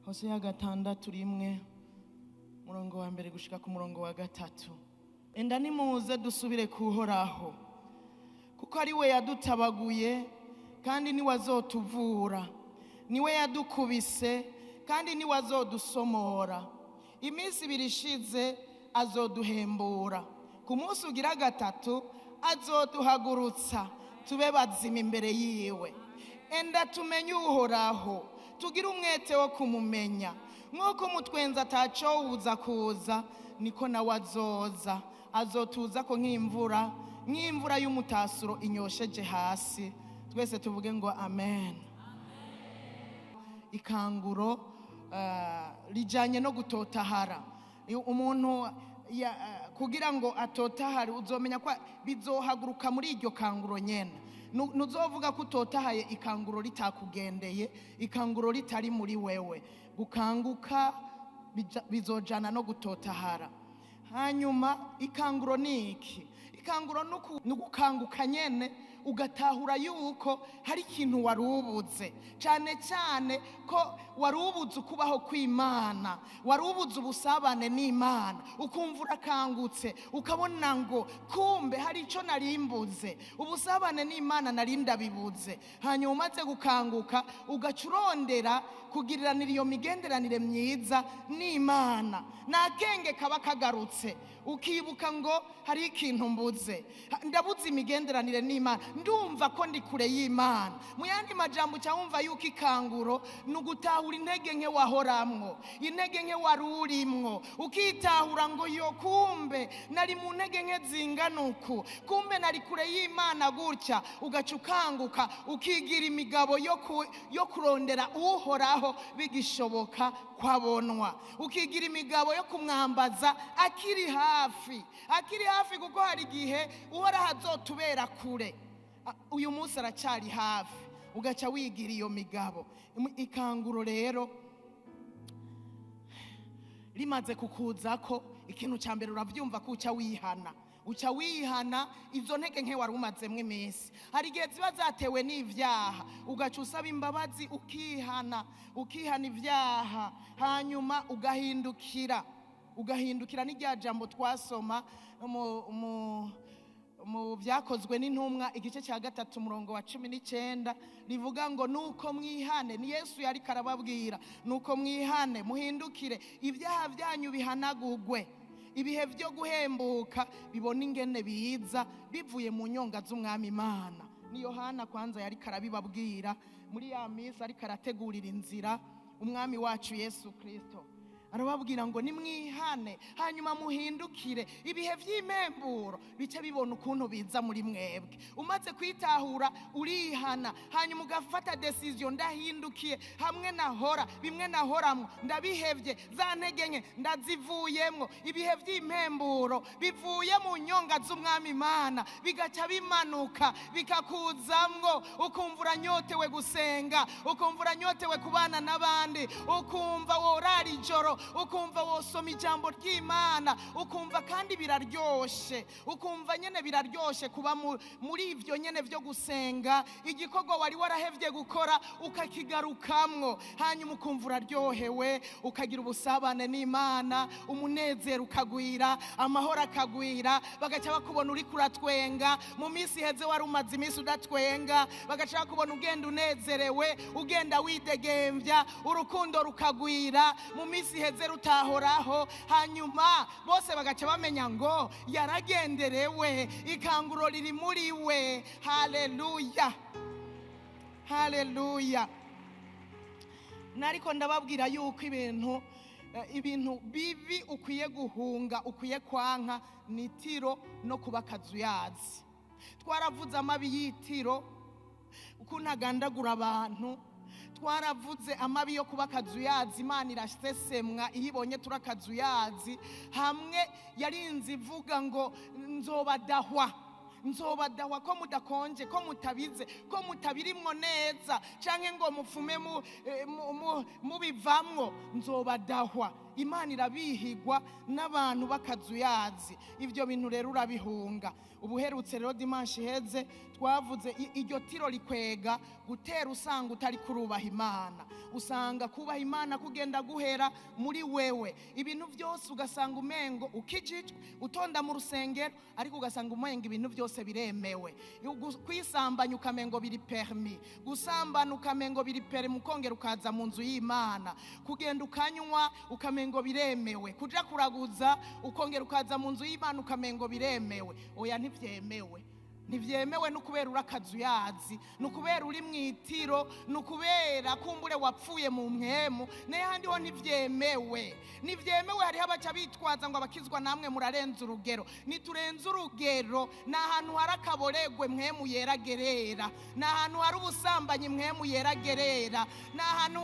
Hoseya 6:1 murongo wa 1 gushika ku murongo wa 3. Enda nimuze dusubire kuhoraho, kuko ari we yadutabaguye kandi niwe azotuvura, niwe yadukubise kandi niwe azodusomora. Iminsi ibiri ishize azoduhembura, ku munsi ugira 3 azoduhagurutsa tube bazima imbere yiwe. Enda tumenye Uhoraho, tugire umwete wo kumumenya. Nk'uko umutwenzi atacowuza kuza, niko nawe azoza. Azotuza ko nk'imvura, nk'imvura y'umutasuro inyosheje hasi. Twese tuvuge ngo amen. Ikanguro rijanye no gutotahara. Umuntu kugira ngo atotahare, uzomenya ko bizohaguruka muri iryo kanguro nyene. Nuzovuga ko utotahaye ikanguro ritakugendeye, ikanguro ritari muri wewe. Gukanguka bizojana no gutotahara. Hanyuma ikanguro ni iki? Ikanguro ni ugukanguka nyene, ugatahura yuko hari ikintu warubuze, cyane cyane ko warubuze ukubaho kw'Imana, warubuze ubusabane n'Imana. Ukumva urakangutse, ukabona ngo kumbe hari ico narimbuze, ubusabane n'Imana nari ndabibuze. Hanyuma umaze gukanguka ugaca urondera kugiriranira iyo migenderanire myiza n'Imana. Nakenge kaba kagarutse, ukibuka ngo hari ikintu mbuze, ndabuze imigenderanire n'Imana, ndumva ko ndi kure y'Imana. Mu yandi majambo uca wumva yuko ikanguro ni ugutahura intege nke wahoramwo, intege nke warurimwo, ukitahura ngo yo kumbe nari mu ntege nke zingana uku, kumbe nari kure y'Imana gutya. Ugaca ukanguka, ukigira imigabo yo kurondera Uhoraho bigishoboka kwabonwa, ukigira imigabo yo kumwambaza akiri hafi, akiri hafi, kuko hari igihe Uhoraho azotubera kure. Uyu munsi aracyari hafi, ugaca wigira iyo migabo. Ikanguro rero rimaze kukuzako, ikintu cya mbere uravyumva ko uca wihana, uca wihana izo ntege nke wari umazemwo iminsi. Hari igihe ziba zatewe n'ivyaha, ugaca usaba imbabazi, ukihana, ukihana ivyaha, hanyuma ugahindukira, ugahindukira. N'irya jambo twasoma mu Byakozwe n'Intumwa igice cya 3 umurongo wa 19 rivuga ngo nuko mwihane. Ni Yesu yari karababwira, nuko mwihane muhindukire, ibyaha byanyu bihanagugwe, ibihe byo guhembuka bibona ingene biza bivuye mu nyonga z'Umwami Imana. Ni Yohana kwanza yari karabibabwira muri ya minsi ariko arategurira inzira Umwami wacu Yesu Kristo. Arababwira ngo nimwihane hanyuma muhindukire, ibihe vy'impemburo bice bibona ukuntu biza muri mwebwe. Umaze kwitahura urihana, hanyuma ugafata decision, ndahindukiye, hamwe nahora bimwe nahoramwo ndabihevye, za ntege nke ndazivuyemwo. Ibihe vy'impemburo bivuye mu nyonga z'Umwami Imana bigaca bimanuka bikakuzamwo, ukumva uranyotewe gusenga, ukumva uranyotewe kubana n'abandi, ukumva worara ijoro, ukumva wosoma ijambo ry'Imana, ukumva kandi biraryoshe, ukumva nyene biraryoshe kuba muri ivyo nyene vyo gusenga, igikorwa wari warahevye gukora ukakigarukamwo. Hanyuma ukumva uraryohewe, ukagira ubusabane n'Imana, umunezero ukagwira, amahoro akagwira, bagaca bakubona uri kuratwenga. Mu minsi iheze wari umaze iminsi udatwenga, bagaca bakubona ugenda unezerewe, ugenda widegemvya, urukundo rukagwira mu minsi iheze rutahoraho. Hanyuma bose bagaca bamenya ngo yaragenderewe, ikanguro riri muri we. Haleluya, haleluya. Nariko ndababwira yuko ibintu bibi ukwiye guhunga, ukwiye kwanka, ni tiro no kuba kazuyazi. Twaravuze amabi y'itiro, ukuntu agandagura abantu. Twaravuze amabi yo kuba kazuyazi. Imana irasesemwa iyo ibonye turakazuyazi. Hamwe yarinze ivuga ngo nzobadahwa, nzobadahwa ko mudakonje, ko mutabize, ko mutabirimwo neza, canke ngo mupfume mubivamwo, nzobadahwa. Imana irabihigwa n'abantu bakazuyazi. Ibyo bintu rero urabihunga. Ubuherutse rero dimanche iheze twavuze iryo tiro rikwega gutera usanga utari kurubaha Imana, usanga kubaha Imana kugenda guhera muri wewe. Ibintu byose ugasanga umengo ukijijwe utonda mu rusengero, ariko ugasanga umengo ibintu byose biremewe. Kwisambanya ukamengo biri permis, gusambana ukamengo biri permis, ukongera ukaza mu nzu y'Imana, kugenda ukanywa ukamengo biremewe, kuja kuraguza ukongera ukaza mu nzu y'Imana ukamengo biremewe. Oya, ntivyemewe. Ntivyemewe nukubera urakazuyazi, nukubera uri mwitiro, nukubera kumbure wapfuye mu mpwemu. N'ahandi ho ntivyemewe, ntivyemewe. Hariho abaca bitwaza ngo abakizwa namwe murarenza urugero. Niturenze urugero. Ni ahantu hari akaboregwe mpwemu yeragerera, ni ahantu hari ubusambanyi mpwemu yeragerera, ni ahantu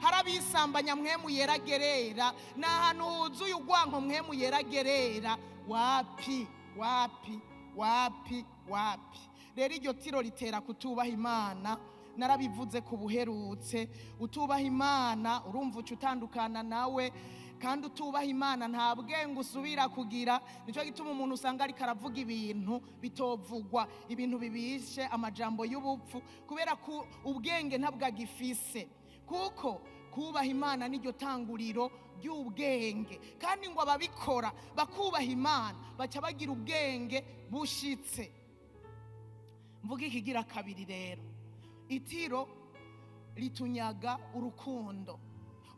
hari abisambanya mpwemu yeragerera, ni ahantu huzuye urwanko mpwemu yeragerera. Wapi, wapi, wapi, wapi. Rero iryo tiro ritera kutubaha Imana. Narabivuze ku buherutse, utubaha Imana urumva uca utandukana nawe, kandi utubaha Imana nta bwenge usubira kugira. Nicyo gituma umuntu usanga ariko aravuga ibintu bitovugwa, ibintu bibishe, amajambo y'ubupfu, kubera ko ubwenge ntabwo agifise. Kuko kubaha Imana niryo tanguriro ry'ubwenge, kandi ngo ababikora bakubaha Imana baca bagira ubwenge bushitse. Mvuga ikigira kabiri rero, itiro ritunyaga urukundo.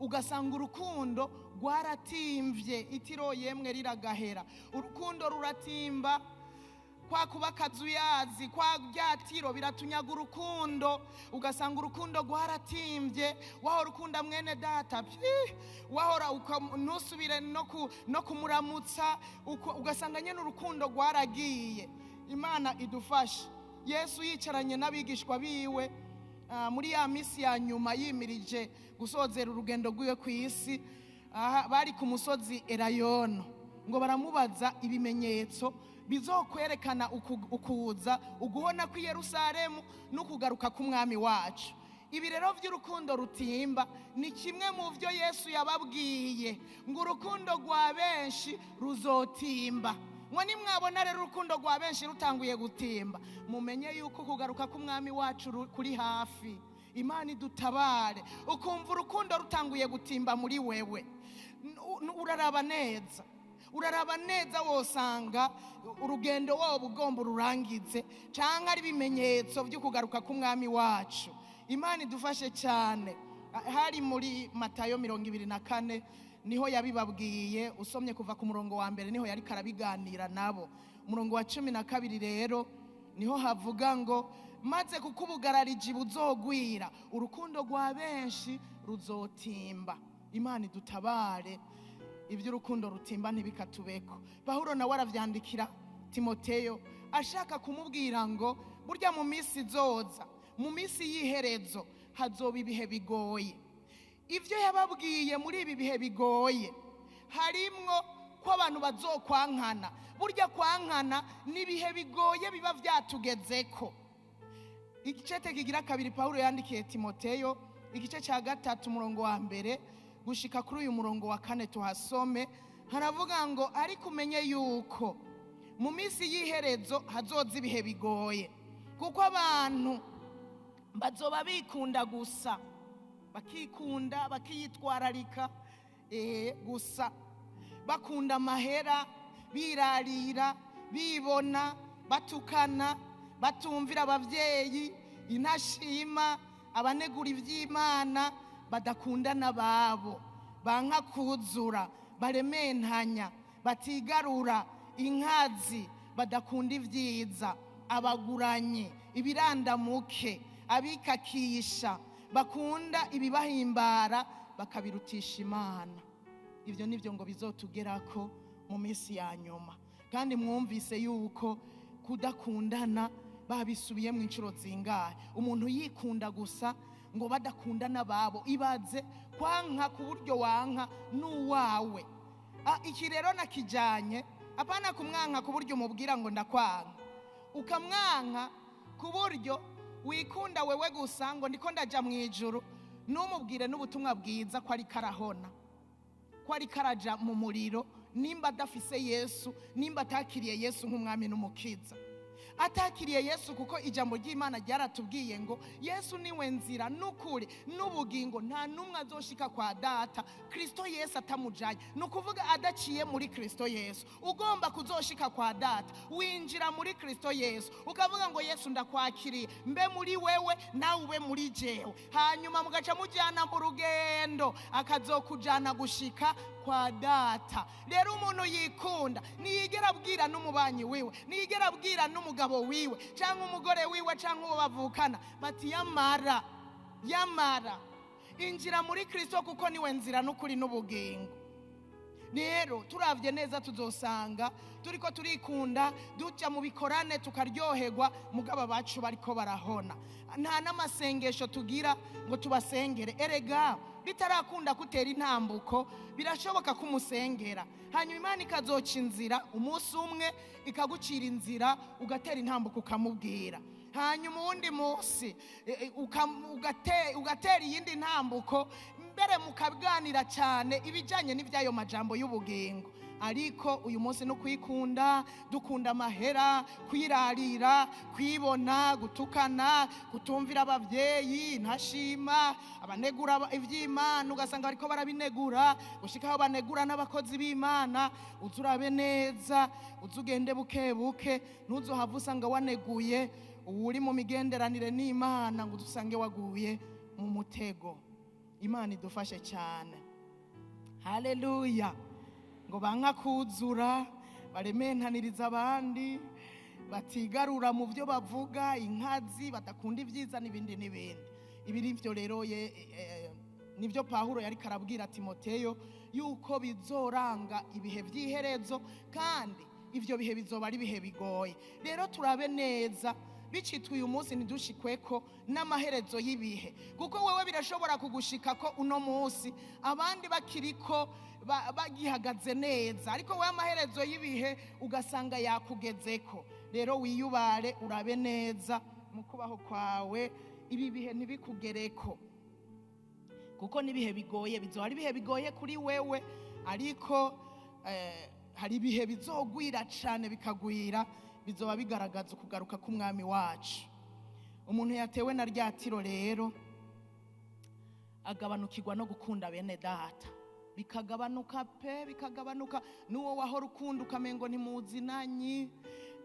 Ugasanga urukundo rwaratimvye. Itiro yemwe riragahera, urukundo ruratimba. Kwa kuba kazuyazi kwa ryatiro biratunyaga urukundo. Ugasanga urukundo rwaratimvye. Wahora ukunda mwene data, wahora ntusubire no kumuramutsa, ugasanga nyene urukundo rwaragiye. Imana idufashe. Yesu yicaranye n'abigishwa biwe muri ya misi ya nyuma yimirije gusozera urugendo rwiwe ku isi, bari ku musozi Elayono, ngo baramubaza ibimenyetso bizokwerekana ukuza uguhona kw'i Yerusalemu no kugaruka k'umwami wacu. Ibi rero by'urukundo rutimba ni kimwe mu byo Yesu yababwiye, ngo urukundo rwa benshi ruzotimba. Ngo nimwabona rero urukundo rwa benshi rutanguye gutimba, mumenye yuko kugaruka k'umwami wacu kuri hafi. Imana idutabare. Ukumva urukundo rutanguye gutimba muri wewe, uraraba neza, uraraba neza, wosanga urugendo wowe ugomba ururangize, canke ari ibimenyetso byo kugaruka k'umwami wacu. Imana idufashe cyane. Hari muri Matayo 24 niho yabibabwiye, usomye kuva ku murongo wa mbere niho yari karabiganira nabo. Umurongo wa 12 rero niho havuga ngo maze kukubugararije buzogwira, urukundo rwa benshi ruzotimba. Imana idutabare, iby'urukundo rutimba ntibikatubeko. Pawulo nawe aravyandikira Timoteyo ashaka kumubwira ngo burya mu minsi izoza, mu minsi y'iherezo hazoba ibihe bigoye. Ivyo yababwiye muri ibi bihe bigoye harimwo ko abantu bazokwankana. Burya kwankana n'ibihe bigoye biba vyatugezeko. Igice kigira kabiri Pawulo yandikiye Timoteyo, igice cya 3 umurongo wa 1 gushika kuri uyu murongo wa 4 tuhasome, haravuga ngo ariko umenye yuko mu minsi y'iherezo hazoza ibihe bigoye, kuko abantu bazoba bikunda gusa, bakikunda, bakiyitwararika gusa, bakunda amahera, birarira, bibona, batukana, batumvira abavyeyi, intashima, abanegura ivy'Imana, badakundana babo, banka kuzura, barementanya, batigarura, inkazi, badakunda ivyiza, abaguranye, ibirandamuke, abikakisha, bakunda ibibahimbara bakabirutisha Imana. Ivyo nivyo ngo bizotugerako mu minsi ya nyuma. Kandi mwumvise yuko kudakundana babisubiye mu incuro zingahe. Umuntu yikunda gusa ngo badakundana babo, ibaze kwanka ku buryo wanka n'uwawe. Iki rero nakijanye, apana kumwanka ku buryo umubwira ngo ndakwanka, ukamwanka ku buryo wikunda wewe gusa ngo ndiko ndaja mu ijuru, numubwire n'ubutumwa bwiza ko ari karahona, ko ko ariko araja mu muriro nimba adafise Yesu, nimba atakiriye Yesu nk'umwami n'umukiza. Atakiriye Yesu, kuko ijambo ry'Imana ryaratubwiye ngo Yesu niwe nzira n'ukuri n'ubugingo, nta n'umwe azoshika kwa Data Kristo Yesu atamujanye. Ni ukuvuga adaciye muri Kristo Yesu. Ugomba kuzoshika kwa Data winjira muri Kristo Yesu, ukavuga ngo Yesu ndakwakiriye, mbe muri wewe nawe ube muri jewe, hanyuma mugaca mujyana mu rugendo akazokujana gushika kwa Data. Rero umuntu yikunda niyigera abwira n'umubanyi wiwe, niyigera abwira n'umugabo wiwe cyangwa umugore wiwe cyangwa uwo bavukana, bati yamara yamara injira muri Kristo kuko niwe nzira n'ukuri n'ubugingo. Rero turavye neza tuzosanga turiko turikunda, duca mu bikorane tukaryoherwa, mugabo abacu bariko barahona. Nta n'amasengesho tugira ngo tubasengere. Erega bitarakunda kutera intambuko, birashoboka kumusengera, hanyuma Imana ikazoca inzira umunsi umwe, ikagucira inzira ugatera intambuko ukamubwira, hanyuma uwundi munsi ugatera iyindi ntambuko, mbere mukaganira cyane ibijyanye n'iby'ayo majambo y'ubugingo. Ariko uyu munsi no kwikunda, dukunda amahera, kwirarira, kwibona, gutukana, kutumvira ababyeyi, ntashima, abanegura iby'Imana ugasanga bariko barabinegura, gushika aho banegura n'abakozi b'Imana. Uzurabe neza, uzugende buke buke, ntuzohava usanga waneguye uri mu migenderanire n'Imana ngo usange waguye mu mutego. Imana idufashe cyane. Haleluya. Ngo banka kuzura, barementaniriza abandi, batigarura mu byo bavuga, inkazi, badakunda ibyiza n'ibindi n'ibindi. Ibi nivyo rero nivyo Pawulo yari karabwira Timoteyo yuko bizoranga ibihe by'iherezo, kandi ivyo bihe bizoba ari bihe bigoye. Rero turabe neza bicitwe uyu munsi ntidushikweko n'amaherezo y'ibihe, kuko wewe birashobora kugushika ko uno munsi abandi bakiriko bagihagaze neza, ariko wewe amaherezo y'ibihe ugasanga yakugezeko. Rero wiyubare, urabe neza mu kubaho kwawe, ibi bihe ntibikugereko, kuko n'ibihe bigoye bizoba ari ibihe bigoye kuri wewe, ariko hari ibihe bizogwira cyane bikagwira, bizoba bigaragaza ukugaruka k'umwami wacu. Umuntu yatewe na rya tiro rero agabanukirwa no gukunda bene data, bikagabanuka pe, bikagabanuka. N'uwo wahora ukunda ukamengo ntimuzinanyi,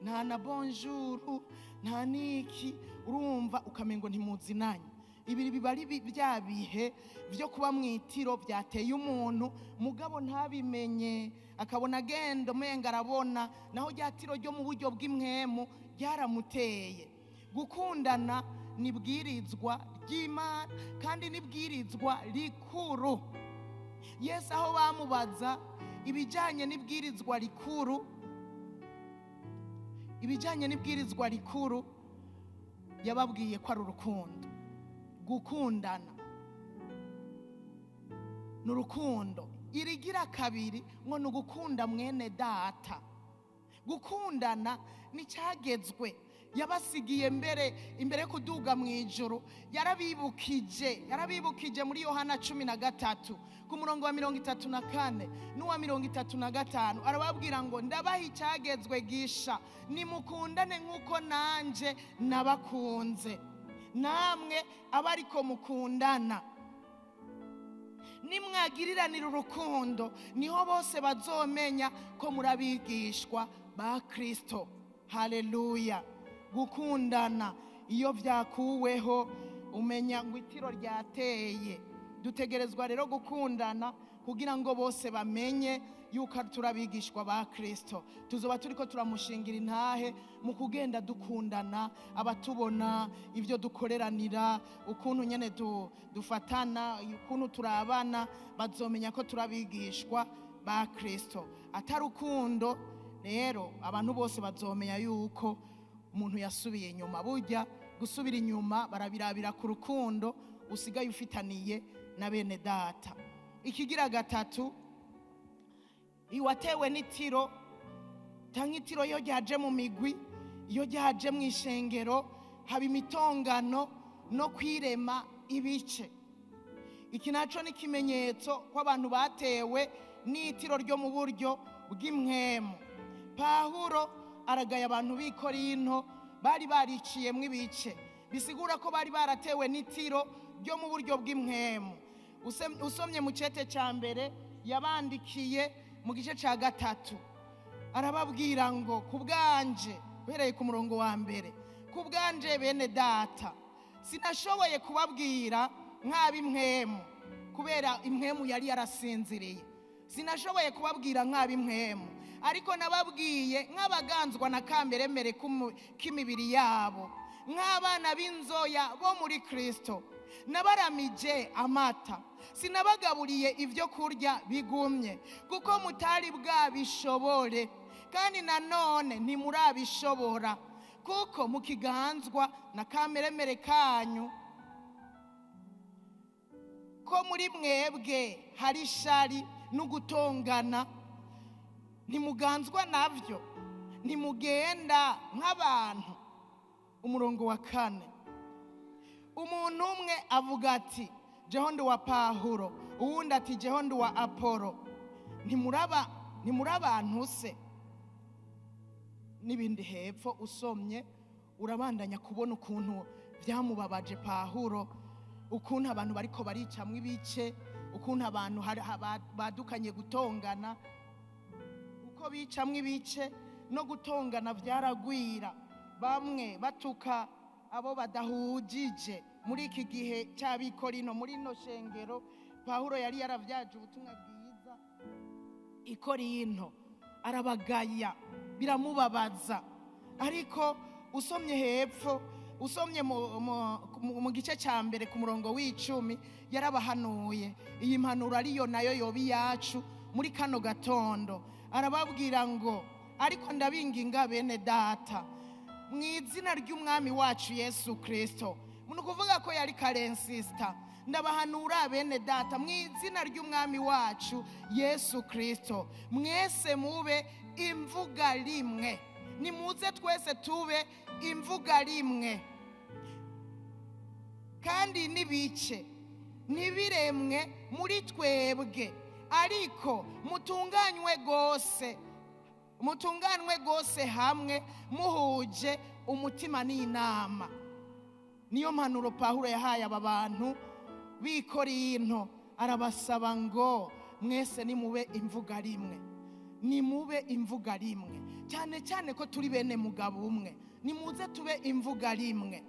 nta na bonjour, nta niki, urumva ukamengo ntimuzinanyi. Ibi biba ari bya bihe byo kuba mu itiro byateye umuntu, mugabo ntabimenye, akabona agenda umenga arabona, naho rya tiro ryo mu buryo bw'imwemu ryaramuteye. Gukundana nibwirizwa ry'Imana kandi nibwirizwa rikuru. Yesu aho bamubaza ibijyanye n'ibwirizwa rikuru, ibijyanye n'ibwirizwa rikuru, yababwiye ko ari urukundo. Gukundana ni urukundo. Irigira kabiri ngo ni ugukunda mwene data. Gukundana ni cyagezwe yabasigiye mbere imbere yo kuduga mu ijuru, yarabibukije muri Yohana 13 ku murongo wa 34 n'uwa 35, arababwira ngo ndabaha icyagezwe gisha, nimukundane nk'uko nanje nabakunze, namwe abariko mukundana. Nimwagiriranira urukundo niho bose bazomenya ko murabigishwa ba Kristo. Haleluya. Gukundana iyo vyakuweho umenya ngo itiro ryateye. Dutegerezwa rero gukundana kugira ngo bose bamenye yuko turabigishwa ba Kristo. Tuzoba turiko turamushingira intahe mu kugenda dukundana, abatubona ivyo dukoreranira, ukuntu nyene dufatana, ukuntu turabana, bazomenya ko turabigishwa ba Kristo. Atarukundo rero abantu bose bazomenya yuko umuntu yasubiye inyuma. Burya gusubira inyuma barabirabira ku rukundo usigaye ufitaniye na bene data. Ikigira gatatu, iwatewe n'itiro, tanka itiro iyo ryaje mu migwi, iyo ryaje mu ishengero, haba imitongano no kwirema ibice. Iki naco ni ikimenyetso ko abantu batewe n'itiro ryo mu buryo bw'impwemu. Pawulo aragaya abantu b'i Korinto bari bariciyemwo ibice, bisigura ko bari baratewe n'itiro ryo mu buryo bw'impwemu. Usomye mu cete cya mbere yabandikiye mu gice cya 3, arababwira ngo ku bwanje, uhereye ku murongo wa 1, ku bwanje bene data, sinashoboye kubabwira nk'ab'impwemu, kubera impwemu yari yarasinziriye. Sinashoboye kubabwira nk'ab'impwemu, ariko nababwiye nk'abaganzwa na kamberemere k'imibiri yabo, nk'abana b'inzoya bo muri Kristo. Nabaramije amata, sinabagaburiye ibyo kurya bigumye, kuko mutari bwabishobore, kandi nanone ntimurabishobora, kuko mukiganzwa na kameremere kanyu, ko muri mwebwe hari ishari n'ugutongana. Ntimuganzwa navyo, ntimugenda nk'abantu. Umurongo wa 4, umuntu umwe avuga ati jeho ndi wa Pawulo, uwundi ati jeho ndi wa Apolo. Ntimurabantu se? N'ibindi hepfo usomye urabandanya kubona ukuntu byamubabaje Pawulo, ukuntu abantu bariko baricamwo ibice, ukuntu abantu badukanye gutongana, uko bicamwo ibice no gutongana byaragwira, bamwe batuka abo badahujije. Muri iki gihe cy'abikorino, muri ino shengero, Pawulo yari yaravyaje ubutumwa bwiza i Korinto, arabagaya, biramubabaza. Ariko usomye hepfo, usomye mu gice cya 1 ku murongo w'10, yarabahanuye. Iyi mpanuro ariyo nayo yoba iyacu muri kano gatondo. Arababwira ngo ariko ndabinginga bene data, mu izina ry'umwami wacu Yesu Kristo. Ni ukuvuga ko yari karensista. Ndabahanura bene data mu izina ry'umwami wacu Yesu Kristo, mwese mube imvuga rimwe. Nimuze twese tube imvuga rimwe, kandi n'ibice ntibiremwe muri twebwe, ariko mutunganywe gose, mutunganywe gose hamwe muhuje umutima n'inama. Niyo mpanuro Pawulo yahaye aba bantu b'i Korinto, arabasaba ngo mwese nimube imvuga rimwe, nimube imvuga rimwe, cyane cyane ko turi bene mugabo umwe. Nimuze tube imvuga rimwe,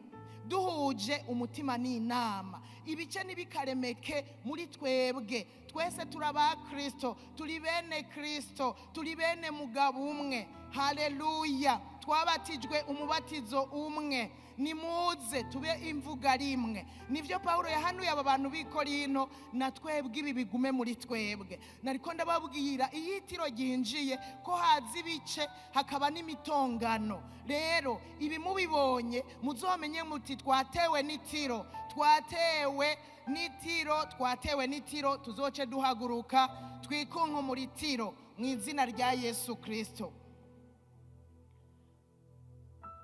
duhuje umutima n'inama, ibice ntibikaremeke muri twebwe. Twese turi aba Kristo, turi bene Kristo, turi bene mugabo umwe. Haleluya! Twabatijwe umubatizo umwe. Nimuze tube imvuga rimwe. Nivyo Pawulo yahanuye aba bantu b'i Korinto, na twebwe ibi bigume muri twebwe. Nariko ndababwira iyo itiro ryinjiye ko haza ibice hakaba n'imitongano. Rero ibi mubibonye muzomenye muti twatewe n'itiro, twatewe n'itiro, twatewe n'itiro. Tuzoce duhaguruka twikunku muri tiro mu izina rya Yesu Kristo.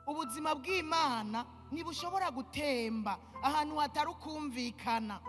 Ubuzima bw'Imana ntibushobora gutemba ahantu hatari ukumvikana,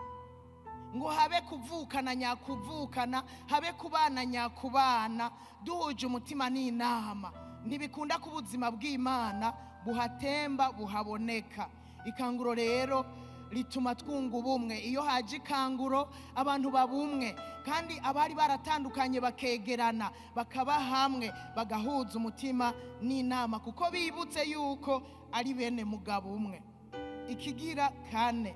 ngo habe kuvukana nyakuvukana, habe kubana nyakubana, duhuje umutima n'inama. Ntibikunda ko ubuzima bw'Imana buhatemba buhaboneka. Ikanguro rero rituma twunga ubumwe. Iyo haje ikanguro abantu babumwe, kandi abari baratandukanye bakegerana, bakaba hamwe, bagahuza umutima n'inama, kuko bibutse yuko ari bene mugabo umwe. Ikigira 4,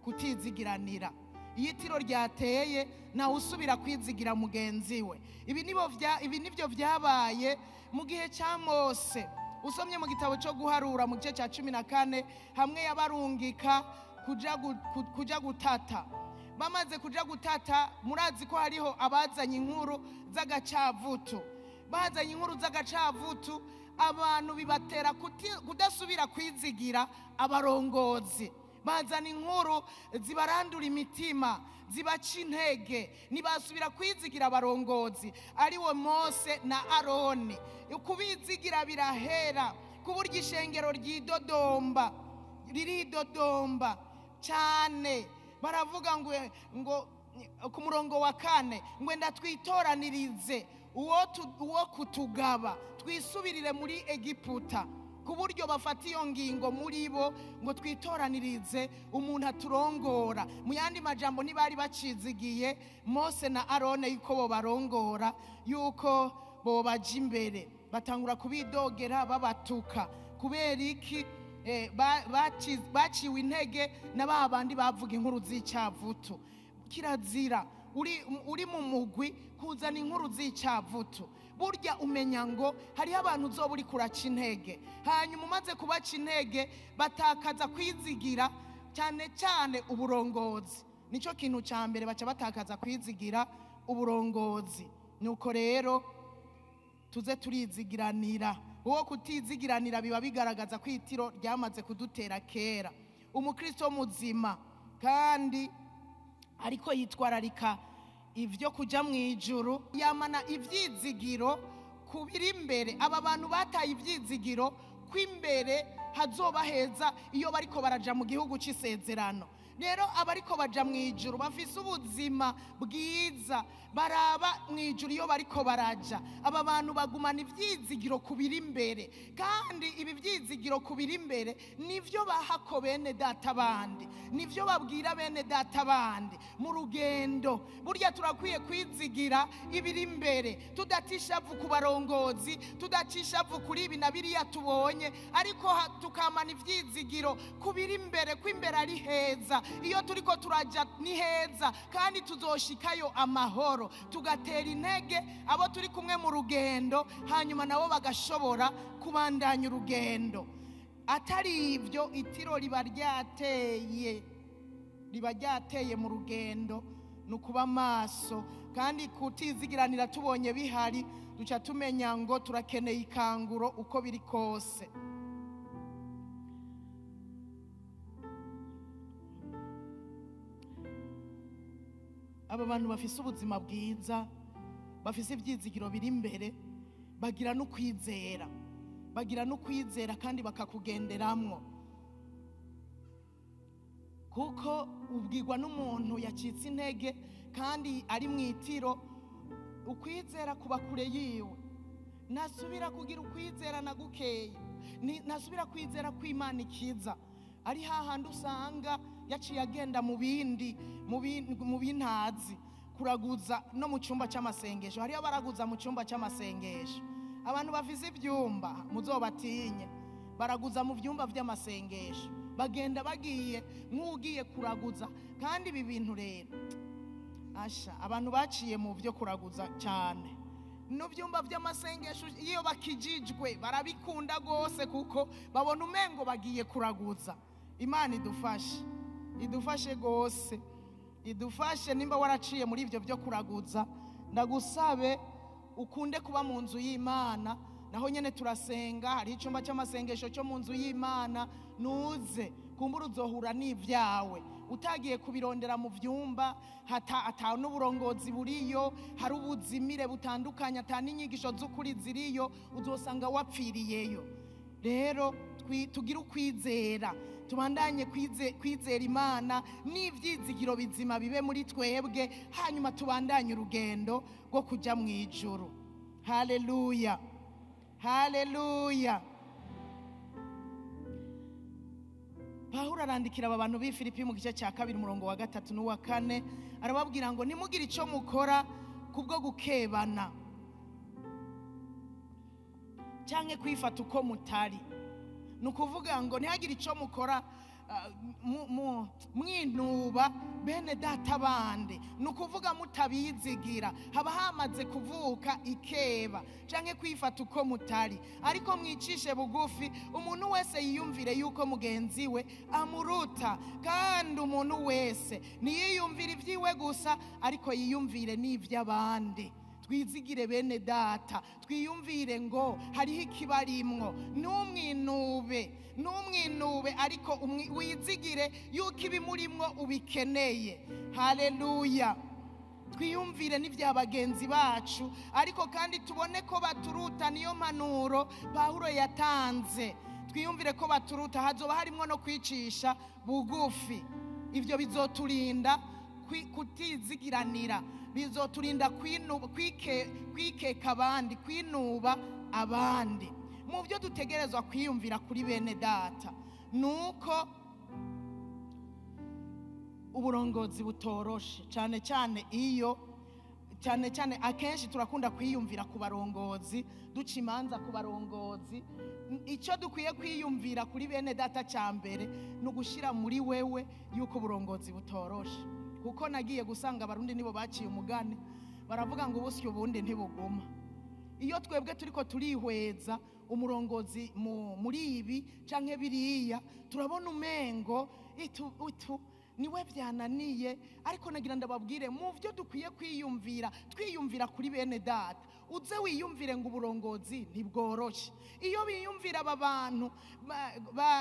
kutizigiranira. Iyo itiro ryateye nawe usubira kwizigira mugenzi we. Ibi nibyo byabaye mu gihe cya Mose. Usomye mu gitabo cyo guharura mu gice cya 14, hamwe yabarungika kuja gutata. Bamaze kuja gutata, murazi ko hariho abazanye inkuru z'agacavutu. Bazanye inkuru z'agacavutu, abantu bibatera kudasubira kwizigira abarongozi. Bazana inkuru zibarandura imitima, zibaca intege, ntibasubira kwizigira abarongozi, ariwe Mose na Aroni. Kubizigira birahera, ku buryo ishengero ryidodomba, riridodomba cyane. Baravuga ngo ku murongo wa 4 ngo enda twitoranirize uwo kutugaba twisubirire muri Egiputa. Ku buryo bafata iyo ngingo muri bo ngo twitoranirize umuntu aturongora. Mu yandi majambo ntibari bacizigiye Mose na Arone yuko bo barongora, yuko bo baja imbere. Batangura kubidogera babatuka. Kubera iki? Baciwe intege na ba bandi bavuga inkuru z'icyavutu. Kirazira uri mu mugwi kuzana inkuru z'icyavutu. Burya umenya ngo hariho abantu uzoba uri kuraca intege, hanyuma umaze kubaca intege batakaza kwizigira cyane cyane uburongozi. Nicyo kintu cya mbere baca batakaza kwizigira uburongozi. Nuko rero tuze turizigiranira. Uwo kutizigiranira biba bigaragaza ko itiro ryamaze kudutera kera. Umukristo muzima kandi ariko yitwararika ivyo kuja mu ijuru, yamana ivyizigiro kubiri imbere. Aba bantu bataye ivyizigiro kw'imbere hazoba heza iyo bariko baraja mu gihugu c'isezerano. Rero abariko baja mu ijuru bafise ubuzima bwiza, baraba mu ijuru iyo bariko baraja. Aba bantu bagumana ivyizigiro kubiri imbere, kandi ibi vyizigiro kubiri imbere nivyo bahako bene data bandi, nivyo babwira bene data bandi mu rugendo. Burya turakwiye kwizigira ibiri imbere, tudatisha vu ku barongozi, tudacisha vu kuri ibi na biriya tubonye, ariko tukamana ivyizigiro kubiri imbere, ko imbere ari heza. Iyo turiko turaja ni heza kandi tuzoshikayo amahoro. Tugatera intege abo turi kumwe mu rugendo, hanyuma nabo bagashobora kubandanya urugendo. Atari ibyo itiro riba ryateye, riba ryateye mu rugendo. Nukuba maso kandi kutizigiranira tubonye bihari, duca tumenya ngo turakeneye ikanguro uko biri kose. Aba bantu bafise ubuzima bwiza, bafise ivyizigiro biri imbere, bagira no kwizera, bagira no kwizera kandi bakakugenderamwo. Kuko ubwirwa n'umuntu yacitse intege kandi ari mu itiro, ukwizera kuba kure yiwe. Nasubira kugira ukwizera na gukeya, nasubira kwizera kw'Imana ikiza. Ari hahandi usanga yaciye agenda mu bindi, mu bintazi, kuraguza no mu cyumba cy'amasengesho. Hariyo baraguza mu cyumba cy'amasengesho. Abantu bafise ivyumba muzobatinye, baraguza mu vyumba vy'amasengesho, bagenda bagiye nk'ugiye kuraguza. Kandi ibi bintu rero asha abantu baciye mu vyo kuraguza cyane no vyumba vy'amasengesho, iyo bakijijwe barabikunda gose, kuko babona umengo bagiye kuraguza. Imana idufashe, idufashe gose, idufashe. Nimba waraciye muri ivyo byo kuraguza, ndagusabe ukunde kuba mu nzu y'Imana. Naho nyene turasenga, hari icumba cy'amasengesho cyo mu nzu y'Imana. Nuze kumbura uzohura n'ivyawe utagiye kubirondera mu vyumba, hata ata n'uburongozi buriyo, hari ubuzimire butandukanye, ata n'inyigisho z'ukuri ziriyo, uzosanga wapfiriyeyo. Rero tugire ukwizera, tubandanye kwizera Imana n'ivyizigiro bizima bibe muri twebwe, hanyuma tubandanye urugendo rwo kuja mu ijuru. Haleluya, haleluya. Pawulo arandikira aba bantu b'i Filipi mu gice cya 2 umurongo wa 3 n'uwa 4, arababwira ngo nimugire ico mukora kubwo gukebana canke kwifata uko mutari. Nukuvuga ngo ntihagire ico mukora mwinuba bene data bandi, nukuvuga mutabizigira, haba hamaze kuvuka ikeba canke kwifata uko mutari. Ariko mwicishe bugufi, umuntu wese yiyumvire yuko mugenzi we amuruta, kandi umuntu wese ntiyiyumvire ivyiwe gusa, ariko yiyumvire n'ivy'abandi. Twizigire bene data, twiyumvire ngo hariho ikibarimwo. Ntumwinube, ntumwinube, ariko wizigire yuko ibimurimwo ubikeneye. Haleluya. Twiyumvire n'ivya bagenzi bacu, ariko kandi tubone ko baturuta. Niyo mpanuro Pawulo yatanze, twiyumvire ko baturuta. Hazoba harimwo no kwicisha bugufi. Ivyo bizoturinda kutizigiranira, bizoturinda kwikeka abandi, kwinuba abandi. Mu byo dutegerezwa kwiyumvira kuri bene data nuko uburongozi butoroshe, cyane cyane iyo cyane cyane akenshi turakunda kwiyumvira ku barongozi, duca imanza ku barongozi. Icyo dukwiye kwiyumvira kuri bene data cya mbere ni ugushyira muri wewe yuko uburongozi butoroshe, kuko nagiye gusanga abarundi nibo baciye umugani baravuga ngo ubusyo ubundi ntibuguma. Iyo twebwe turiko turihweza umurongozi muri ibi canke biriya, turabona umengo itu niwe byananiye. Ariko nagira ndababwire mu byo dukwiye kwiyumvira, twiyumvira kuri bene data, uze wiyumvire ngo uburongozi ntibworoshe. Iyo biyumvira aba bantu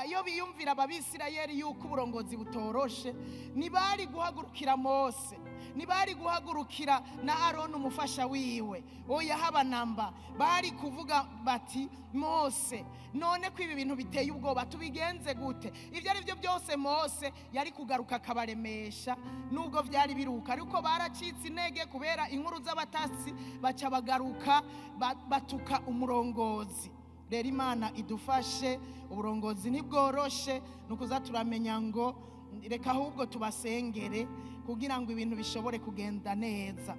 iyo biyumvira ababisirayeli yuko uburongozi butoroshe, ntibari guhagurukira Mose, ntibari guhagurukira na Aroni umufasha wiwe, oya haba namba. Bari kuvuga bati Mose, none ko ibi bintu biteye ubwoba tubigenze gute? Ibyo ari byo byose Mose yari kugaruka akabaremesha nubwo byari biruka, ariko baracitse intege kubera inkuru z'abatasi, baca bagaruka batuka umurongozi. Rero Imana idufashe, uburongozi ntibworoshe, nukuza turamenya ngo reka ahubwo tubasengere kugira ngo ibintu bishobore kugenda neza.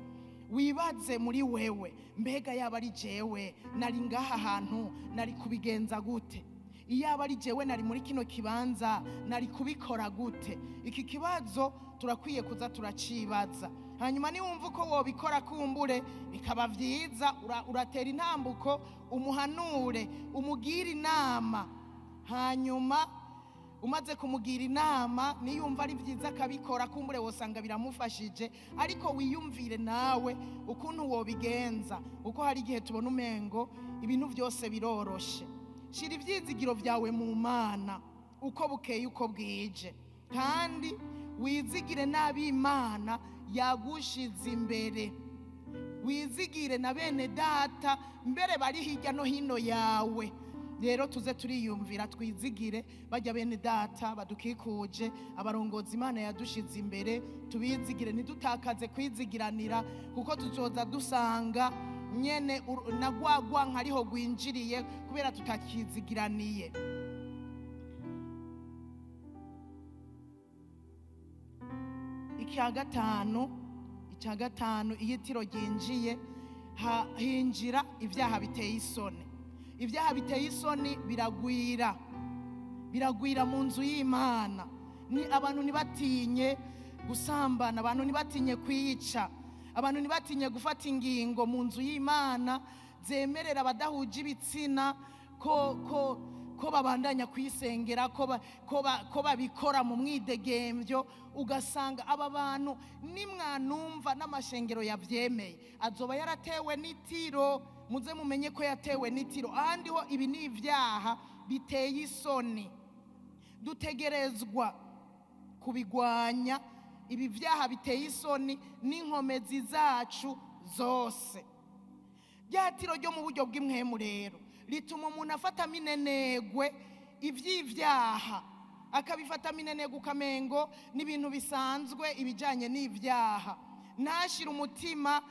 Wibaze muri wewe, mbega yaba ari jewe nari ngaha hantu nari kubigenza gute? Iyaba ari jewe nari muri kino kibanza nari kubikora gute? Iki kibazo turakwiye kuza turacibaza. Hanyuma niwumva uko wobikora kumbure bikaba vyiza, uratera intambuko, umuhanure, umugire inama. Hanyuma umaze kumugira inama, niyumva ari vyiza akabikora, kumbure wosanga biramufashije. Ariko wiyumvire nawe ukuntu wobigenza, uko hari igihe tubona umengo ibintu byose biroroshe. Shira ivyizigiro vyawe mu Mana uko bukeye uko bwije, kandi wizigire n'ab'Imana yagushize imbere, wizigire na bene data mbere bari hirya no hino yawe. Rero tuze turiyumvira, twizigire bajya bene data badukikuje, abarongozi Imana yadushize imbere, tubizigire, ntidutakaze kwizigiranira, kuko tuzoza dusanga nyene na gwagwa nkariho gwinjiriye kubera tutakizigiraniye. Icya gatanu, iyo itiro ryinjiye hinjira ibyaha biteye isoni. Ibyaha biteye isoni biragwira, biragwira mu nzu y'Imana. Ni abantu ntibatinye gusambana, abantu ntibatinye kwica, abantu ntibatinye gufata ingingo mu nzu y'Imana zemerera abadahuje ibitsina ko babandanya kwisengera, ko babikora mu mwidegembyo. Ugasanga aba bantu nimwanumva n'amashengero yavyemeye azoba yaratewe n'itiro. Muze mumenye ko yatewe n'itiro. Ahandi ho ibi ni ibyaha biteye isoni, dutegerezwa kubigwanya. Ibi byaha biteye isoni n'inkomezi zacu zose. Rya tiro ryo mu buryo bw'imwemu rero rituma umuntu afata minenegwe ivy'ivyaha, akabifata minenegwe ukamengo n'ibintu bisanzwe ibijanye n'ivyaha, ntashira umutima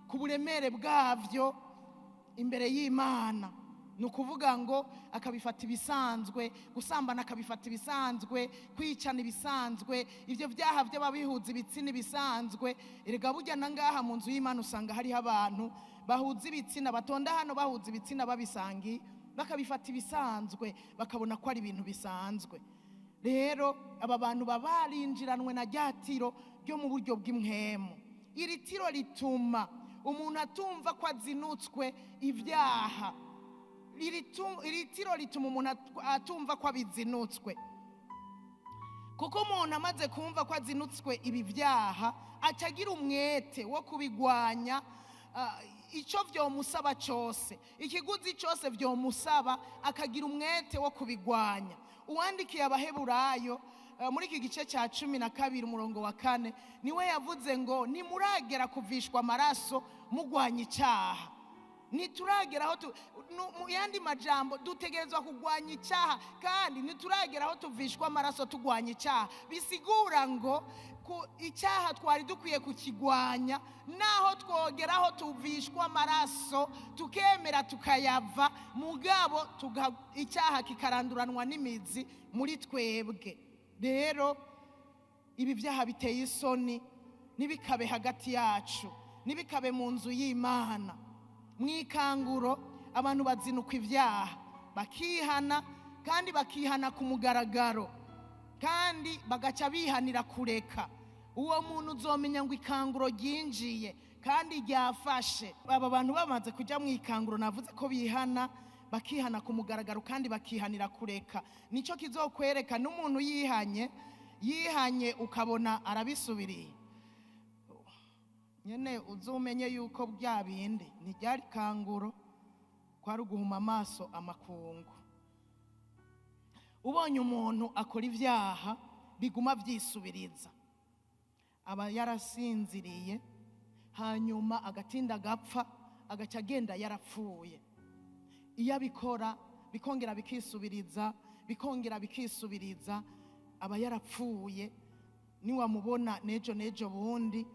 ku buremere bwavyo imbere y'Imana. Ni ukuvuga ngo akabifata ibisanzwe, gusambana akabifata ibisanzwe, kwicana ibisanzwe, ivyo vyaha by'ababihuza ibitsina ibisanzwe. Erega burya na ngaha mu nzu y'Imana usanga hariho abantu bahuza ibitsina, batonda hano bahuza ibitsina babisangi, bakabifata ibisanzwe, bakabona ko ari ibintu bisanzwe. Rero aba bantu babarinjiranwe na rya tiro ryo mu buryo bw'imwemu. Iri tiro rituma umuntu atumva ko azinutswe ibyaha. Iri tiro rituma umuntu atumva ko abizinutswe, kuko umuntu amaze kumva ko azinutswe ibi byaha acagira umwete wo kubigwanya. Icyo vyomusaba cyose, ikiguzi cyose vyomusaba, akagira umwete wo kubigwanya. Uwandikiye Abaheburayo muri iki gice cya 12 umurongo wa 4 niwe yavuze ngo nimuragera kuvishwa amaraso mugwanya icyaha. Ntituragera aho mu yandi majambo dutegerezwa kugwanya icyaha, kandi ntituragera aho tuvishwa amaraso tugwanya icyaha. Bisigura ngo Icyaha twari dukwiye kukigwanya, naho twogeraho tuvishwa amaraso tukemera tukayava, mugabo icyaha kikaranduranwa n'imizi muri twebwe. Rero ibi byaha biteye isoni nibikabe hagati yacu, nibikabe mu nzu y'Imana. Mu ikanguro abantu bazinukwa ibyaha bakihana, kandi bakihana ku mugaragaro, kandi bagaca bihanira kureka. Uwo muntu uzomenya ngo ikanguro ryinjiye kandi ryafashe. Aba bantu bamaze kujya mu ikanguro, navuze ko bihana, bakihana ku mugaragaro kandi bakihanira kureka. Nicyo kizokwereka n'umuntu yihanye, yihanye ukabona arabisubiriye nyene, uzumenye yuko bya bindi ntiryari kanguro, kwari uguhuma amaso amakungu. Ubonye umuntu akora ibyaha biguma byisubiriza, aba yarasinziriye, hanyuma agatinda agapfa, agaca agenda yarapfuye. Iyo abikora bikongera bikisubiriza, bikongera bikisubiriza, aba yarapfuye. Niwamubona nejo nejo bundi,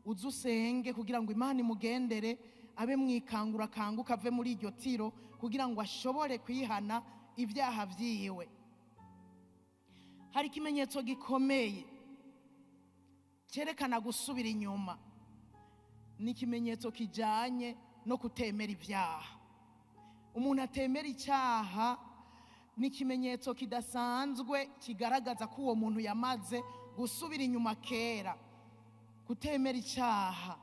uze usenge kugira ngo Imana imugendere, abe mwikangura akanguka ave muri iryo tiro, kugira ngo ashobore kwihana ibyaha vyiwe. Hari ikimenyetso gikomeye cyerekana gusubira inyuma, ni ikimenyetso kijanye no kutemera ibyaha. Umuntu atemera icyaha ni ikimenyetso kidasanzwe kigaragaza ko uwo muntu yamaze gusubira inyuma kera. Kutemera icyaha,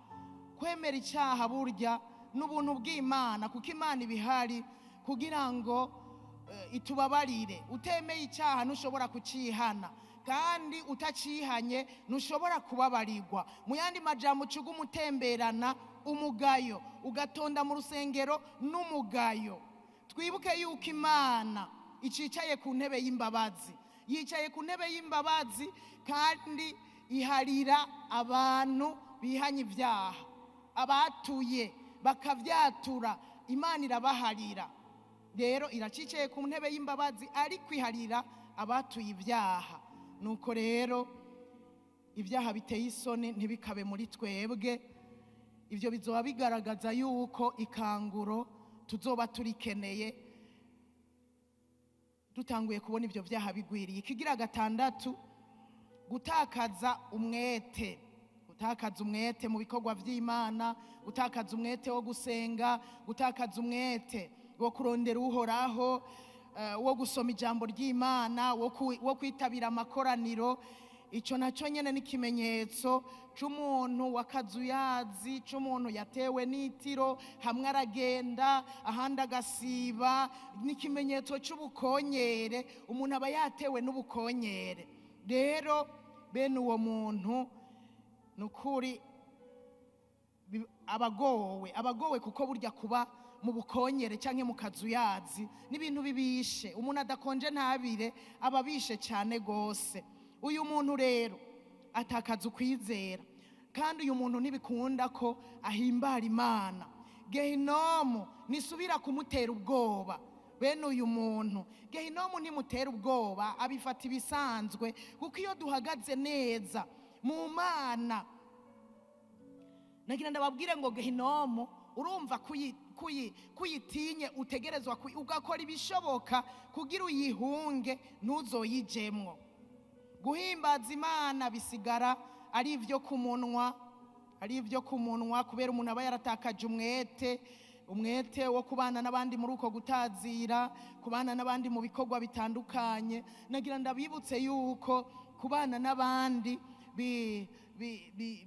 kwemera icyaha burya n'ubuntu bw'Imana, kuko Imana ibihari kugira ngo itubabarire. Utemeye icyaha ntushobora kucihana, kandi utacihanye ntushobora kubabarirwa. Mu yandi majambo, ucuga umutemberana umugayo, ugatonda mu rusengero n'umugayo. Twibuke yuko Imana icicaye ku ntebe y'imbabazi, yicaye ku ntebe y'imbabazi kandi iharira abantu bihanye ibyaha, abatuye bakavyatura, Imana irabaharira. Rero iracicaye ku ntebe y'imbabazi ariko iharira abatuye ibyaha. Nuko rero ibyaha biteye isoni ntibikabe muri twebwe. Ibyo bizoba bigaragaza yuko ikanguro tuzoba turikeneye, dutanguye kubona ibyo byaha bigwiriye. Ikigira gatandatu, gutakaza umwete. Gutakaza umwete mu bikorwa vy'Imana, gutakaza umwete wo gusenga, gutakaza umwete wo kurondera Uhoraho, wo gusoma ijambo ry'Imana, wo kwitabira amakoraniro. Ico naco nyene ni ikimenyetso c'umuntu wakazuyazi, c'umuntu yatewe n'itiro, hamwe aragenda ahandi agasiba. Ni ikimenyetso c'ubukonyere, umuntu aba yatewe n'ubukonyere. Rero bene uwo muntu nukuri abagowe, abagowe, kuko burya kuba mu bukonyere canke mu kazuyazi n'ibintu bibishe. Umuntu adakonje ntabire, aba abishe cyane gose. Uyu muntu rero atakaza ukwizera, kandi uyu muntu ntibikunda ko ahimbara Imana. Gehinomu nisubira kumutera ubwoba. Bene uyu muntu gehinomu ntimutera ubwoba, abifata ibisanzwe, kuko iyo duhagaze neza mu Mana, nagira ndababwire ngo gehinomu urumva kuyitinye, utegerezwa ugakora ibishoboka kugira uyihunge ntuzoyijemwo. Guhimbaza Imana bisigara ari ibyo ku munwa, ari ibyo ku munwa, kubera umuntu aba yaratakaje umwete, umwete wo kubana n'abandi muri uko gutazira, kubana n'abandi mu bikorwa bitandukanye. Nagira ndabibutse yuko kubana n'abandi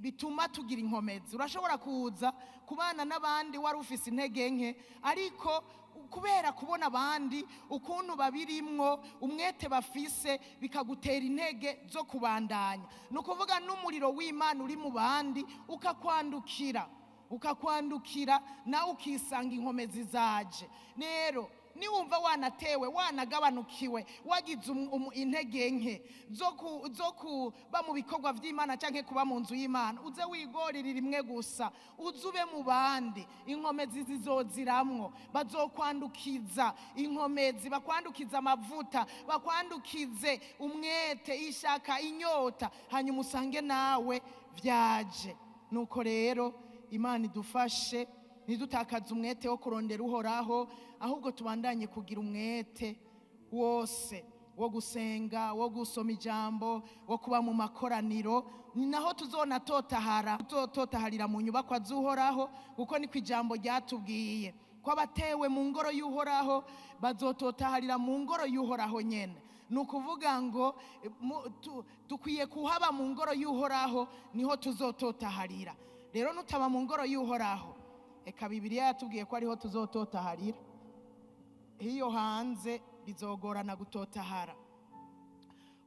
bituma tugira inkomezi. Urashobora kuza kubana n'abandi wari ufise intege nke, ariko kubera kubona abandi ukuntu babirimwo, umwete bafise, bikagutera intege zo kubandanya. Ni ukuvuga n'umuriro w'Imana uri mu bandi ukakwandukira, ukakwandukira nawe ukisanga inkomezi zaje. Rero Niwumva wanatewe, wanagabanukiwe, wagize intege nke zo kuba mu bikorwa vy'Imana canke kuba mu nzu y'Imana, uze wigorere rimwe gusa, uze ube mu bandi. Inkomezi zizoziramwo, bazokwandukiza inkomezi, bakwandukiza amavuta, bakwandukize umwete, ishaka, inyota, hanyuma usange nawe vyaje. Nuko rero Imana idufashe ntidutakaze umwete wo kurondera Uhoraho, ahubwo tubandanye kugira umwete wose wo gusenga, wo gusoma ijambo, wo kuba mu makoraniro. Ni naho tuzonatotahara, tuzototaharira mu nyubakwa z'Uhoraho, kuko niko ijambo ryatubwiye ko abatewe mu ngoro y'Uhoraho bazototaharira mu ngoro y'Uhoraho nyene. Ni ukuvuga ngo dukwiye kuhaba mu ngoro y'Uhoraho, niho tuzototaharira. Rero nutaba mu ngoro y'Uhoraho, eka Bibiliya yatubwiye ko ariho tuzototaharira. Iyo hanze bizogorana gutotahara.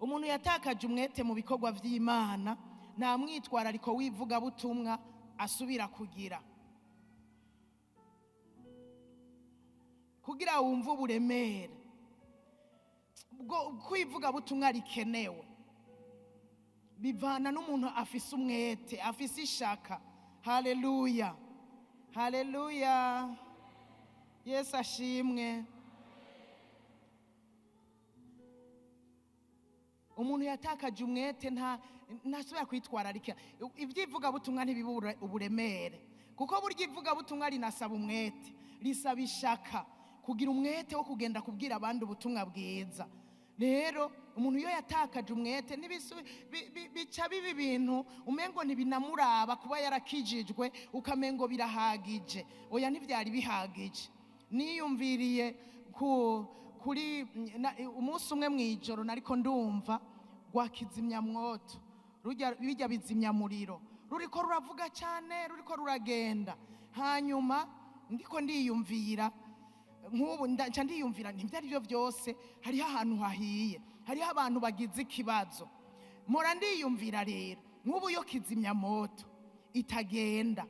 Umuntu yatakaje umwete mu bikorwa vy'Imana nta mwitwarariko w'ivugabutumwa asubira kugira. Kugira wumve uburemere bwo kwivugabutumwa rikenewe, bivana n'umuntu afise umwete, afise ishaka. Haleluya, haleluya, Yesu ashimwe. Umuntu yatakaje umwete ntasubira kwitwararika. Ibyivugabutumwa ntibibura uburemere, kuko burya ivugabutumwa rinasaba umwete, risaba ishaka, kugira umwete wo kugenda kubwira abandi ubutumwa bwiza. Rero umuntu iyo yatakaje umwete bica biba ibintu umengo ntibinamuraba, kuba yarakijijwe ukamengo birahagije. Oya, ntibyari bihagije. Niyumviriye kuri umunsi umwe mw'ijoro nariko ndumva rwa kizimyamwoto, bijya bizimyamuriro, ruriko ruravuga cyane, ruriko ruragenda. Hanyuma ndiko ndiyumvira nk'ubu, nca ndiyumvira nti ibyo ari byo byose hariho ahantu hahiye, hariho abantu bagize ikibazo. Mpora ndiyumvira rero nk'ubu iyo kizimyamoto itagenda,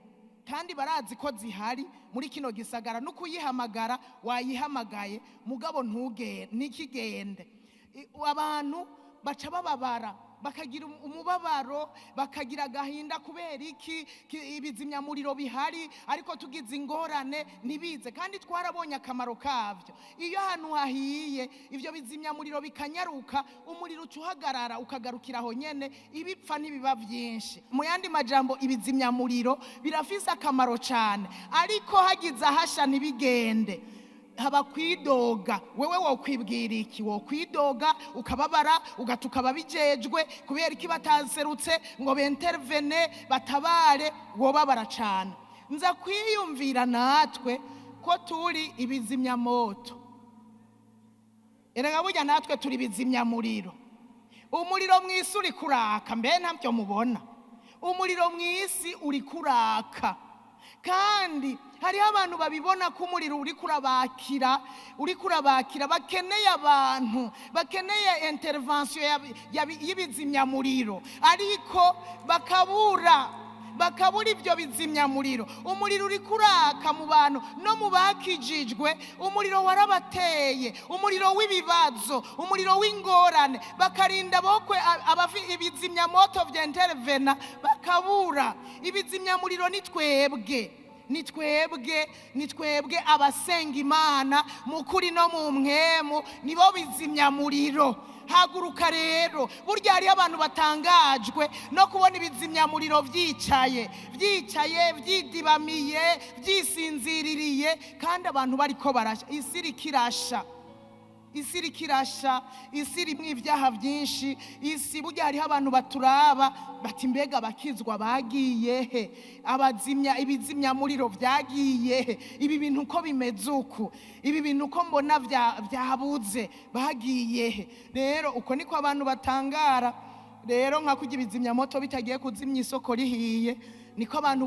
kandi barazi ko zihari muri kino gisagara, no kuyihamagara wayihamagaye mugabo ntikigende. Abantu baca bababara, bakagira umubabaro, bakagira agahinda kubera iki ibizimyamuriro bihari ariko tugize ingorane ntibize. Kandi twarabonye akamaro kavyo. Iyo ahantu hahiye ivyo bizimyamuriro bikanyaruka, umuriro uca uhagarara ukagarukira aho nyene, ibipfa ntibiba vyinshi. Mu yandi majambo, ibizimyamuriro birafise akamaro cane, ariko hagize ahasha ntibigende, haba kwidoga. Wewe wokwibwira iki? Wokwidoga ukababara, ugatuka ababijejwe kubera iki bataserutse ngo bentervene batabare, wobabara cane. Nza kwiyumvira natwe ko turi ibizimyamoto. Erega burya natwe turi ibizimyamuriro. Umuriro mw'isi uri kuraka, mbe ntabyo mubona? Umuriro mw'isi uri kuraka, kandi hariho abantu babibona ko umuriro uri kurabakira, uri kurabakira, bakeneye abantu, bakeneye intervention y'ibizimyamuriro, ariko bakabura ibyo bizimyamuriro. Umuriro uri kuraka mu bantu no mu bakijijwe, umuriro warabateye, umuriro w'ibibazo, umuriro w'ingorane, bakarinda bokwe ibizimyamoto vy'intervena bakabura. Ibizimyamuriro ni twebwe, ni twebwe, ni twebwe abasenga Imana mu kuri no mu mpwemu, nibo bizimyamuriro. Haguruka rero, burya hariho abantu batangajwe no kubona ibizimyamuriro vyicaye, vyicaye, vyidibamiye, vyisinziririye, kandi abantu bariko barasha. Isi iriko irasha, isi iriko irasha, isi irimwo ivyaha vyinshi. Isi burya hariho abantu baturaba bati mbega abakizwa bagiye he? Abazimya ibizimyamuriro vyagiye he? Ibi bintu uko bimeze uku, ibi bintu uko mbona vyabuze, bagiye he? Rero uko niko abantu batangara. Rero nka kurya ibizimyamoto bitagiye kuzimya isoko rihiye, niko abantu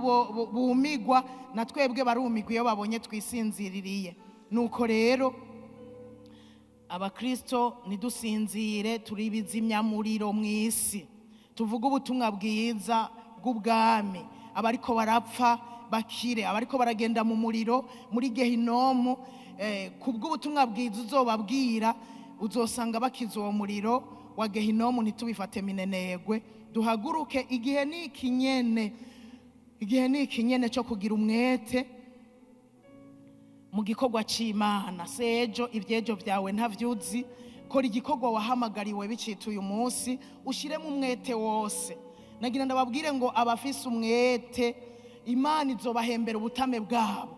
bumigwa, na twebwe barumigwa iyo babonye twisinziririye. Nuko rero abakristo ntidusinzire, turi ibizimyamuriro mw'isi. Tuvuge ubutumwa bwiza bw'ubwami. Abariko barapfa bakire. Abariko baragenda mu muriro muri Gehinomu, kubw'ubutumwa bwiza uzobabwira uzosanga bakiza uwo muriro wa Gehinomu. Ntitubifate minenegwe, duhaguruke. Igihe ni ikinyene, igihe ni ikinyene cyo kugira umwete mu gikorwa c'Imana. Sejo ibyejo byawe ntavyuzi, kora igikorwa wahamagariwe bicita uyu munsi, ushiremo umwete wose. Nagira ndababwire ngo abafise umwete Imana izobahembera ubutame bwabo.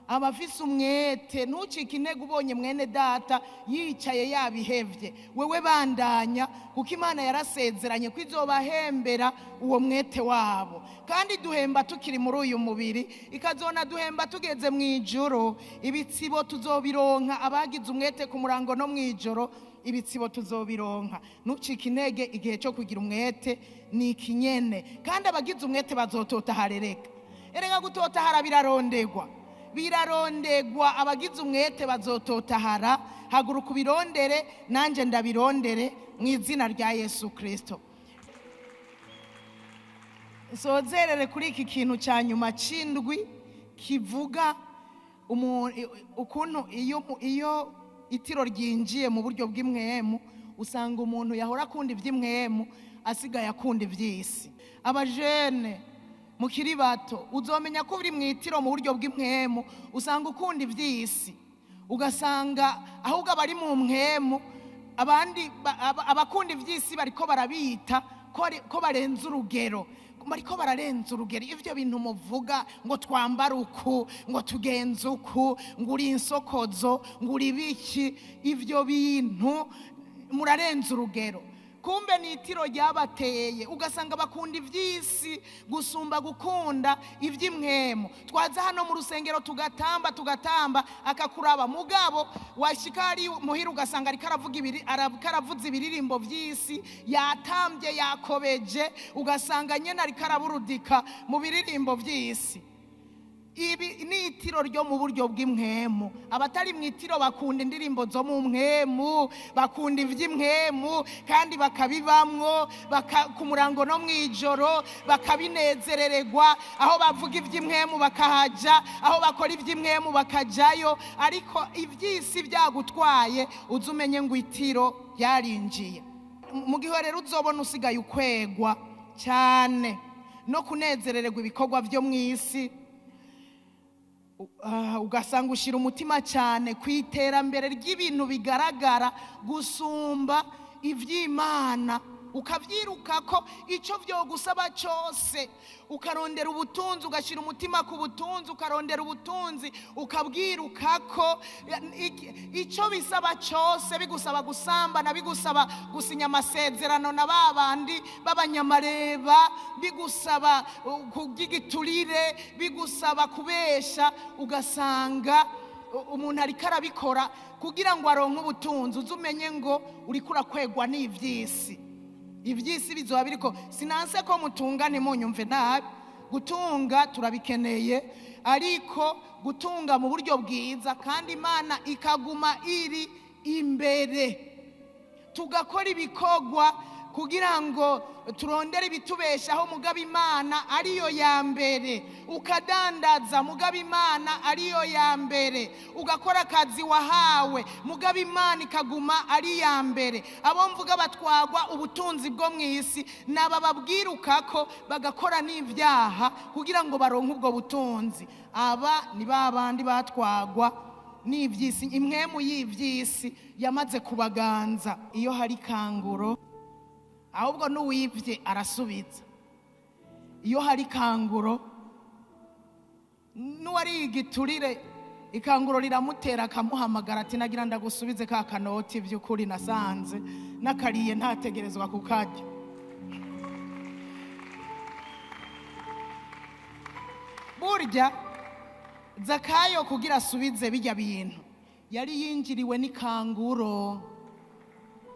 Abafise umwete, ntucike intege ubonye mwene data yicaye yabihevye, wewe bandanya, kuko Imana yarasezeranye ko izobahembera uwo mwete wabo. Kandi duhemba tukiri muri uyu mubiri, ikazona duhemba tugeze mu ijoro. Ibitsibo tuzobironka, abagize umwete ku murango no mu ijoro ibitsibo tuzobironka. Ntucike intege, igihe cyo kugira umwete ni ikinyene. Kandi abagize umwete bazototaharereka. Erega gutotahara birarondegwa, birarondegwa. Abagize umwete bazototahara. Haguruka ubirondere, nanjye ndabirondere mu izina rya Yesu Kristo. Nsozerere kuri iki kintu cya nyuma c'indwi kivuga ukuntu iyo itiro ryinjiye mu buryo bw'imwemu, usanga umuntu yahora akunda iby'imwemu asigaye akunda iby'isi. Abajene mukiri bato, uzomenya ko uri mu itiro mu buryo bw'imwemu, usanga ukunda iby'isi, ugasanga ahubwo abari mu mwemu, abandi abakunda iby'isi bariko barabita ko barenze urugero, bariko bararenza urugero. Ivyo bintu muvuga ngo twambara uku, ngo tugenze uku, ngo uri insokozo, ngo uri biki, ivyo bintu murarenza urugero. Kumbe ni itiro ryabateye, ugasanga bakunda iby'isi gusumba gukunda iby'imwemu. Twaza hano mu rusengero tugatamba tugatamba, akakuraba mugabo washika ari muhira ugasanga ariko aravuga ibiri, aravuza ibiririmbo by'isi, yatambye yakobeje, ugasanga nyene ariko araburudika mu biririmbo by'isi. Ibi ni itiro ryo mu buryo bw'imwemu. Abatari mu itiro bakunda indirimbo zo mu mwemu, bakunda iby'imwemu kandi bakabibamwo, ku murango no mu ijoro bakabinezerererwa. Aho bavuga iby'imwemu bakahaja, aho bakora iby'imwemu bakajayo. Ariko iby'isi byagutwaye, uze umenye ngo itiro ryarinjiye. Mu gihe rero uzobona usigaye ukwegwa cyane no kunezerererwa ibikorwa byo mu isi, ugasanga ushyira umutima cyane ku iterambere ry'ibintu bigaragara gusumba iby'Imana, ukabyiruka ko icyo byogusaba cyose, ukarondera ubutunzi, ugashyira umutima ku butunzi, ukarondera ubutunzi, ukabwiruka ko icyo bisaba cyose, bigusaba gusambana, bigusaba gusinya amasezerano na babandi b'abanyamareba, bigusaba kugigiturire, bigusaba kubesha, ugasanga umuntu ariko arabikora kugira ngo aronke ubutunzi. Uzumenye ngo uriko urakwegwa n'ivy'isi. Ivy'isi bizoba biriko. Sinanse ko mutungane, munyumve nabi, gutunga turabikeneye, ariko gutunga mu buryo bwiza kandi Imana ikaguma iri imbere. Tugakora ibikorwa kugira ngo turondere ibitubeshaho, mugabo Imana ariyo ya mbere. Ukadandaza, mugabo Imana ariyo ya mbere. Ugakora akazi wahawe, mugabo Imana ikaguma ari ya mbere. Abo mvuga batwagwa ubutunzi bwo mu isi naba babwiruka ko bagakora n'ibyaha kugira ngo baronke ubwo butunzi. Aba ni babandi batwagwa n'iby'isi, imwemu y'iby'isi yamaze kubaganza. Iyo hari kanguro, ahubwo n'uwibye arasubiza. Iyo hari kanguro, n'uwari igiturire ikanguro riramutera akamuhamagara ati nagira ndagusubize ka kanoti by'ukuri nasanze nakariye ntategerezwa kukarya. Burya Zakayo kugira asubize bijya bintu yari yinjiriwe n'ikanguro.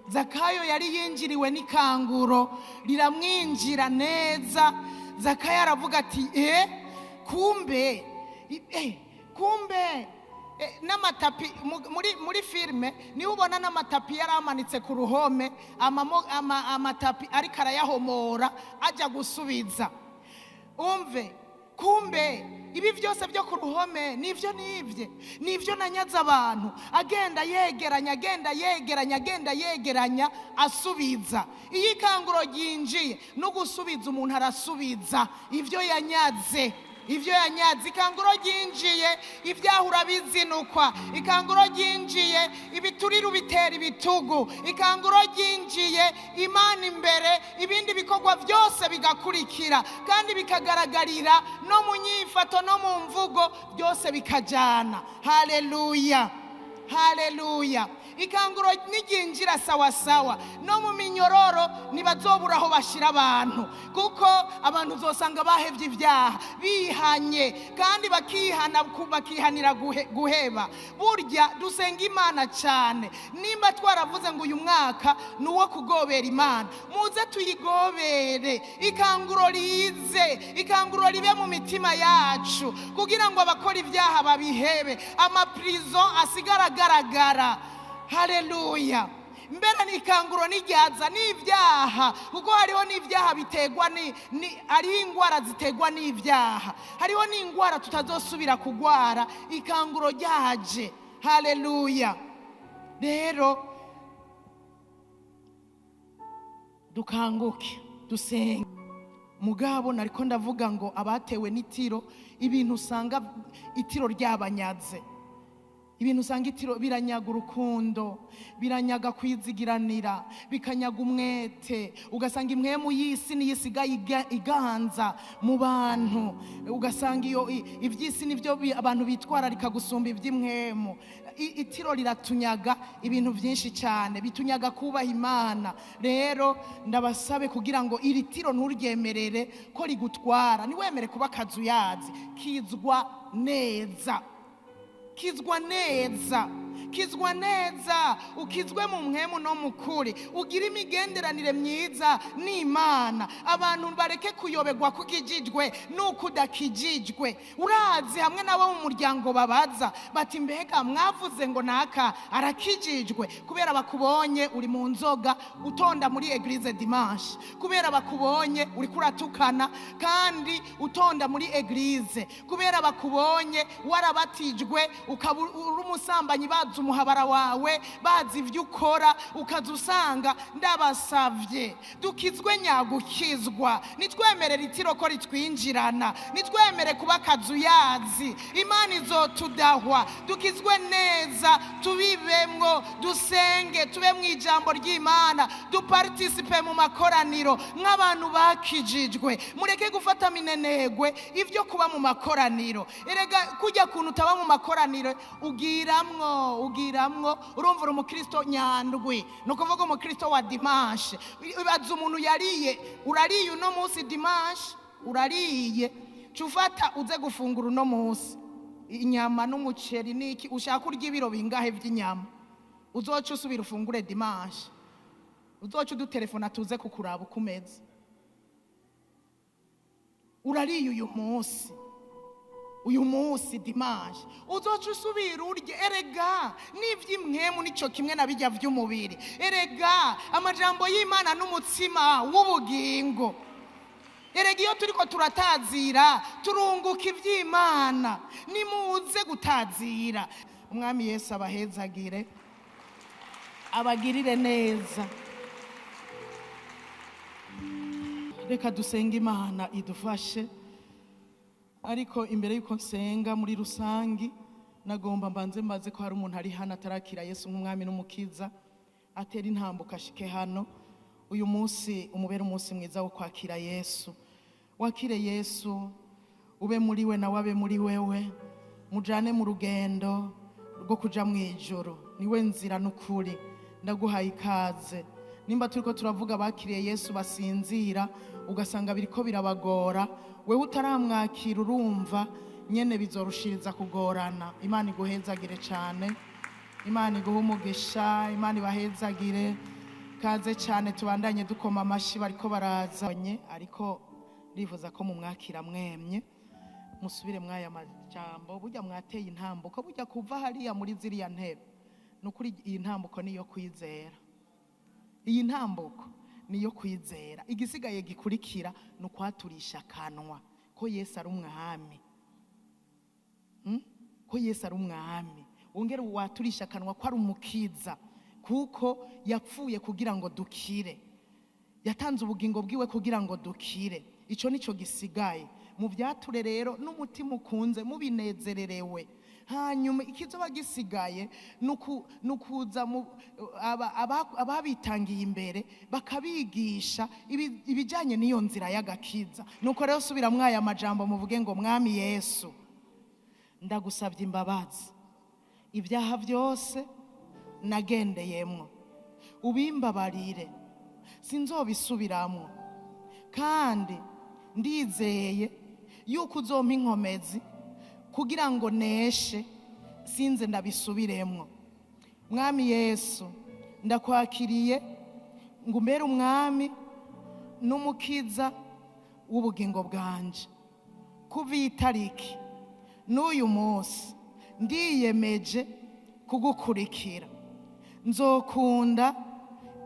Zakayo yari yinjiriwe n'ikanguro riramwinjira neza. Zakayo aravuga ati kumbe kumbe n'amatapi muri filme niho ubona n'amatapi yaramanitse ku ruhome, amatapi ariko arayahomora ajya gusubiza. Umve kumbe Ibi byose byo ku ruhome nivyo nivye, nivyo nanyaze abantu. Agenda yegeranya, agenda yegeranya, agenda yegeranya, asubiza. Iyo ikanguro ryinjiye no gusubiza, umuntu arasubiza ivyo yanyaze, ivyo yanyaze. Ikanguro ryinjiye, ibyaha urabizinukwa. Ikanguro ryinjiye, ibiturire ubitera ibitugu. Ikanguro ryinjiye, Imana imbere, ibindi bikorwa byose bigakurikira, kandi bikagaragarira no mu nyifato no mu mvugo, byose bikajana. Haleluya, haleluya. Ikanguro niryinjira sawasawa, no mu minyororo ntibazobura aho bashira abantu, kuko abantu uzosanga bahevye ibyaha, bihanye, kandi bakihana, bakihanira guheba. Burya dusenga Imana cyane. Nimba twaravuze ngo uyu mwaka ni uwo kugobera Imana, muze tuyigobere. Ikanguro rize, ikanguro ribe mu mitima yacu, kugira ngo abakora ibyaha babihebe, amaprison asigara agaragara. Haleluya. Mbere ni ikanguro n'iryaza n'ibyaha, kuko hariho n'ibyaha biterwa ni hariho ingwara ziterwa n'ibyaha, hariho n'ingwara tutazosubira kugwara ikanguro ryaje. Haleluya. Rero dukanguke, dusenge. Mugabo nariko ndavuga ngo abatewe n'itiro, ibintu usanga itiro ryabanyaze, ibintu usanga itiro biranyaga urukundo, biranyaga kwizigiranira, bikanyaga umwete. Ugasanga imwemu y'isi niyo isigaye iganza mu bantu, ugasanga iyo iby'isi nibyo abantu bitwararika gusumba iby'imwemu. Itiro riratunyaga ibintu byinshi cyane, bitunyaga kubaha Imana. Rero ndabasabe kugira ngo iri tiro nturyemerere ko rigutwara, niwemere kuba akazuyazi. Kizwa neza, kizwa neza, kizwa neza, ukizwe mu mwemu no mu kuri, ugire imigenderanire myiza n'Imana. Abantu bareke kuyoberwa kukijijwe nuko udakijijwe. Urazi hamwe nabo mu muryango babaza bati mbega mwavuze ngo naka arakijijwe, kubera bakubonye uri mu nzoga utonda muri eglise dimanche, kubera bakubonye uri kuratukana kandi utonda muri eglise, kubera bakubonye warabatijwe ukaba uri umusambanyi, bazi umuhabara wawe, bazi ibyo ukora, ukaza usanga. Ndabasavye dukizwe nyagukizwa, nitwemerere itiro ko ritwinjirana, nitwemere kuba akazuyazi. Imana izotudahwa. Dukizwe neza, tubibemwo, dusenge, tube mu ijambo ry'Imana, dupartisipe mu makoraniro nk'abantu bakijijwe. Mureke gufata minenegwe ivyo kuba mu makoraniro. Erega kujya kuntu utaba mu makoraniro, ugiramwo, ugiramwo, urumva uri umukristo nyandwi, ni ukuvuga umukristo wa dimanche. Ibaza umuntu yariye, urariye uno munsi dimanche, urariye, cufata uze gufungura uno munsi inyama n'umuceri niki, ushaka urya ibiro bingahe by'inyama, uzoca usubira ufungure dimanche, uzoca udutelefona tuze kukuraba uko umeze. Urariye uyu munsi, uyu munsi dimanche, uzoca usubira urye. Erega n'ivy'imwemu nico kimwe na bijya vy'umubiri. Erega amajambo y'Imana n'umutsima w'ubugingo. Erega iyo turiko turatazira turunguka ivy'Imana. Nimuze gutazira. Umwami Yesu abahezagire, abagirire neza. Reka dusenge Imana idufashe. Ariko imbere yuko nsenga muri rusangi, nagomba mbanze mbaze ko hari umuntu ari hano atarakira Yesu nk'umwami n'umukiza, atera intambuko ashike hano. Uyu munsi umubere umunsi mwiza wo kwakira Yesu. Wakire Yesu, ube muri we nawe abe muri wewe, mujane mu rugendo rwo kuja mu ijuru. Niwe nzira n'ukuri. Ndaguhaye ikaze. Nimba turiko turavuga abakiriye Yesu basinzira, ugasanga biriko birabagora, wewe utaramwakira urumva nyene bizorushiriza kugorana. Imana iguhezagire cyane, Imana iguhe umugisha, Imana ibahezagire. Kaze cyane, tubandanye dukoma amashi bariko baraza, ariko ndifuza ko mumwakira mwemye, musubire mwaya majambo. Burya mwateye intambuko, burya kuva hariya muri ziriya ntebe, nukuri iyi ntambuko niyo kwizera, iyi ntambuko niyo kwizera. Igisigaye gikurikira ni ukwaturisha akanwa ko Yesu ari umwami. ko Yesu ari umwami, wongere waturisha akanwa ko ari umukiza, kuko yapfuye kugira ngo dukire, yatanze ubugingo bwiwe kugira ngo dukire. Ico nico gisigaye. Mu byature rero n'umutima ukunze mubinezererewe. Hanyuma ikizoba gisigaye nukuza ababitangiye imbere bakabigisha ibijanye n'iyo nzira y'agakiza. Nuko rero subira mwaya majambo muvuge ngo Mwami Yesu, ndagusabye imbabazi, ibyaha byose nagendeyemwo ubimbabarire, sinzobisubiramwo, kandi ndizeye yuko uzompa inkomezi kugira ngo neshe sinze ndabisubiremwo. Mwami Yesu, ndakwakiriye ngo umbere umwami n'umukiza w'ubugingo bwanje. Kuva iyi tariki n'uyu munsi ndiyemeje kugukurikira, nzokunda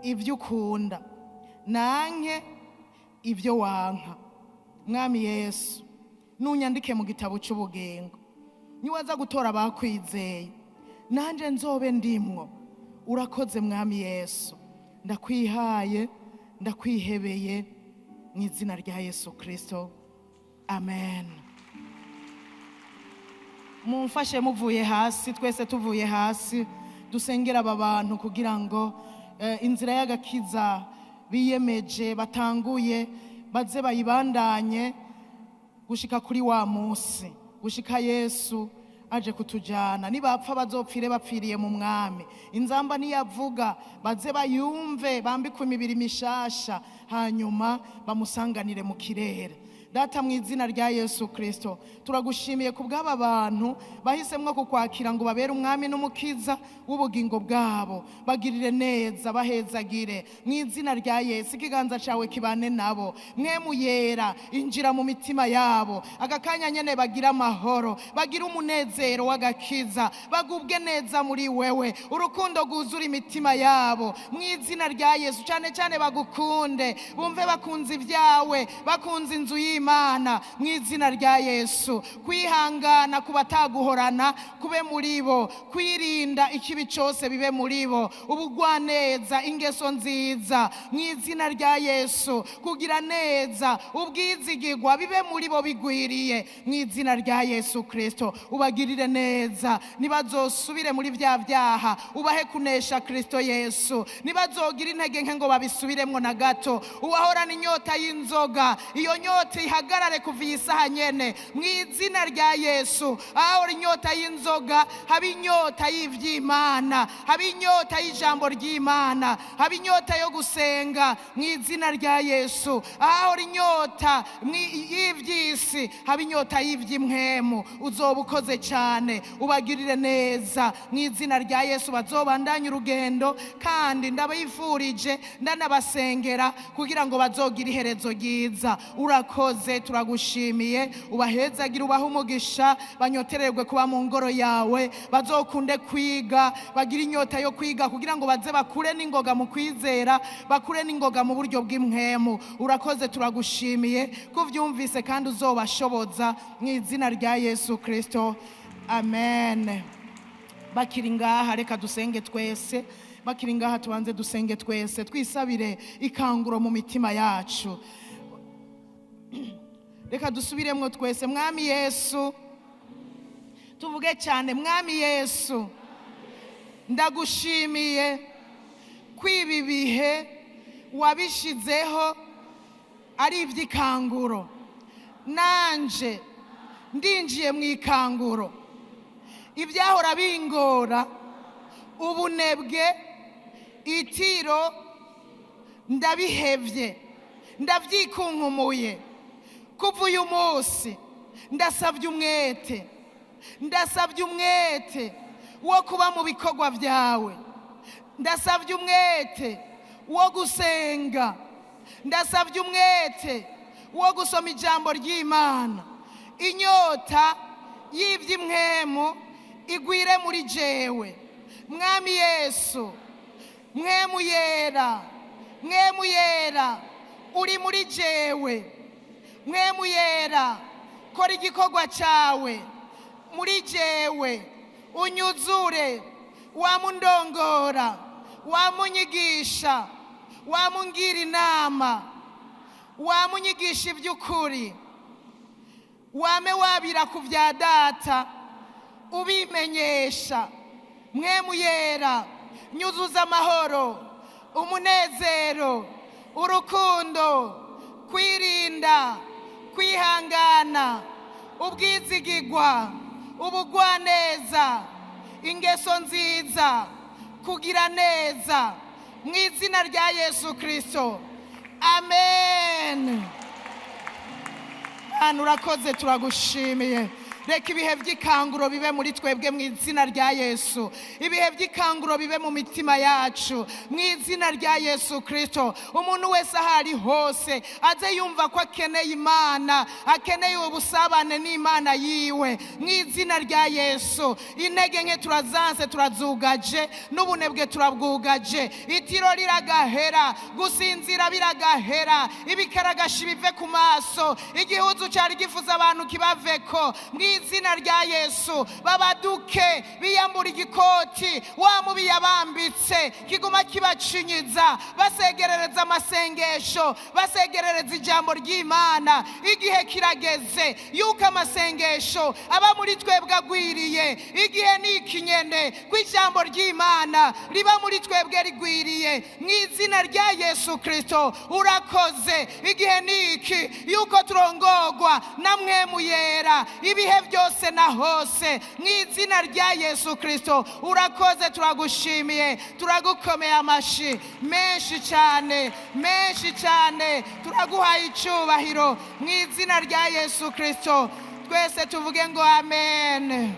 ibyo ukunda nanke ibyo wanka. Mwami Yesu, nunyandike mu gitabo cy'ubugingo, niwaza gutora abakwizeye nanje nzobe ndimwo. Urakoze Mwami Yesu, ndakwihaye, ndakwihebeye mu izina rya Yesu Kristo, amen. Mumfashe muvuye hasi, twese tuvuye hasi, dusengera aba bantu kugira ngo inzira y'agakiza biyemeje batanguye baze bayibandanye gushika kuri wa munsi, gushika Yesu aje kutujana. Nibapfa bazopfire bapfiriye mu mwami. Inzamba niyavuga baze bayumve, bambikwe imibiri mishasha, hanyuma bamusanganire mu kirere. Data, mu izina rya Yesu Kristo, turagushimiye ku bw'aba bantu bahisemwo kukwakira ngo babere umwami n'umukiza w'ubugingo bwabo. Bagirire neza, bahezagire mu izina rya Yesu. Ikiganza cyawe kibane nabo, mwemu yera injira mu mitima yabo. Aka kanya nyene bagira amahoro, bagira umunezero w'agakiza, bagubwe neza muri wewe, urukundo rwuzura imitima yabo mu izina rya Yesu. Cyane cyane bagukunde, bumve bakunze ibyawe, bakunze inzu y'Imana mu izina rya Yesu. Kwihangana kubataguhorana kube muri bo, kwirinda ikibi cyose bibe muri bo, ubugwaneza, ingeso nziza mu izina rya Yesu, kugira neza, ubwizigirwa bibe muri bo bigwiriye mu izina rya Yesu Kristo. Ubagirire neza, nibazosubire muri bya byaha, ubahe kunesha Kristo Yesu. Nibazogira intege nke ngo babisubiremwo na gato. Uwahorana inyota y'inzoga, iyo nyota ihagarare kuva iyi saha nyene mu izina rya Yesu. Ahora inyota y'inzoga, haba inyota y'ivy'Imana, haba inyota y'ijambo ry'Imana, haba inyota yo gusenga mu izina rya Yesu. Ahora inyota y'ivy'isi, haba inyota y'ivy'imwemu. Uzoba ukoze cyane, ubagirire neza mu izina rya Yesu. Bazobandanye urugendo, kandi ndabifurije, ndanabasengera kugira ngo bazogire iherezo ryiza. Urakoze, turagushimiye. Ubahezagira, ubahe umugisha, banyotererwe kuba mu ngoro yawe, bazokunde kwiga, bagire inyota yo kwiga kugira ngo baze bakure n'ingoga mu kwizera, bakure n'ingoga mu buryo bw'imwemu. Urakoze, turagushimiye kuvyumvise kandi uzobashoboza mu izina rya Yesu Kristo, amen. Bakiri ngaha reka dusenge twese, bakiri ngaha tubanze dusenge twese, twisabire ikanguro mu mitima yacu. Reka dusubiremwo twese. Mwami Yesu, tuvuge cyane. Mwami Yesu, ndagushimiye kwibi bihe wabishizeho ari iby'ikanguro, nanje ndinjiye mu ikanguro. Ibyahora bingora, ubunebwe, itiro, ndabihevye, ndavyikunkumuye. Kuva uyu munsi ndasabye umwete, ndasabye umwete wo kuba mu bikorwa byawe, ndasabye umwete wo gusenga, ndasabye umwete wo gusoma ijambo ry'Imana. Inyota y'ivy'imwemu igwire muri jewe. Mwami Yesu, mwemu yera, mwemu yera uri muri jewe. Mwemu yera, kora igikorwa cyawe Muri jewe unyuzure, wamundongora, wamunyigisha, wamungira inama, wamunyigisha iby'ukuri, wame wabira ku bya data ubimenyesha. Mpwemu Yera, nyuzuza amahoro, umunezero, urukundo, kwirinda, kwihangana, ubwizigigwa, ubugwaneza, ingeso nziza, kugira neza, mu izina rya Yesu Kristo, amen. Mana, urakoze, turagushimiye. Reka ibihe by'ikanguro bibe muri twebwe mu izina rya Yesu. Ibihe by'ikanguro bibe mu mitima yacu mu izina rya Yesu Kristo. Umuntu wese aho ari hose aze yumva ko akeneye Imana, akeneye ubusabane n'Imana yiwe mu izina rya Yesu. Intege nke turazanse, turazugaje, n'ubunebwe turabwugaje. Itiro riragahera, gusinzira biragahera, ibikaragashi bive ku maso, igihuzu cyari gifuza abantu kibaveko mu izina rya Yesu. Babaduke, biyambura igikoti wa mubi yabambitse kiguma kibacinyiza, basegerereza amasengesho, basegerereza ijambo ry'Imana. Igihe kirageze yuko amasengesho aba muri twebwe agwiriye. Igihe ni ikinyene ko ijambo ry'Imana riba muri twebwe rigwiriye mu izina rya Yesu Kristo. Urakoze. Igihe ni iki yuko turongogwa na Mpwemu Yera ibihe byose na hose mu izina rya Yesu Kristo. Urakoze, turagushimiye, turagukomeye amashi menshi cyane, menshi cyane. Turaguhaye icyubahiro mu izina rya Yesu Kristo. Twese tuvuge ngo amen.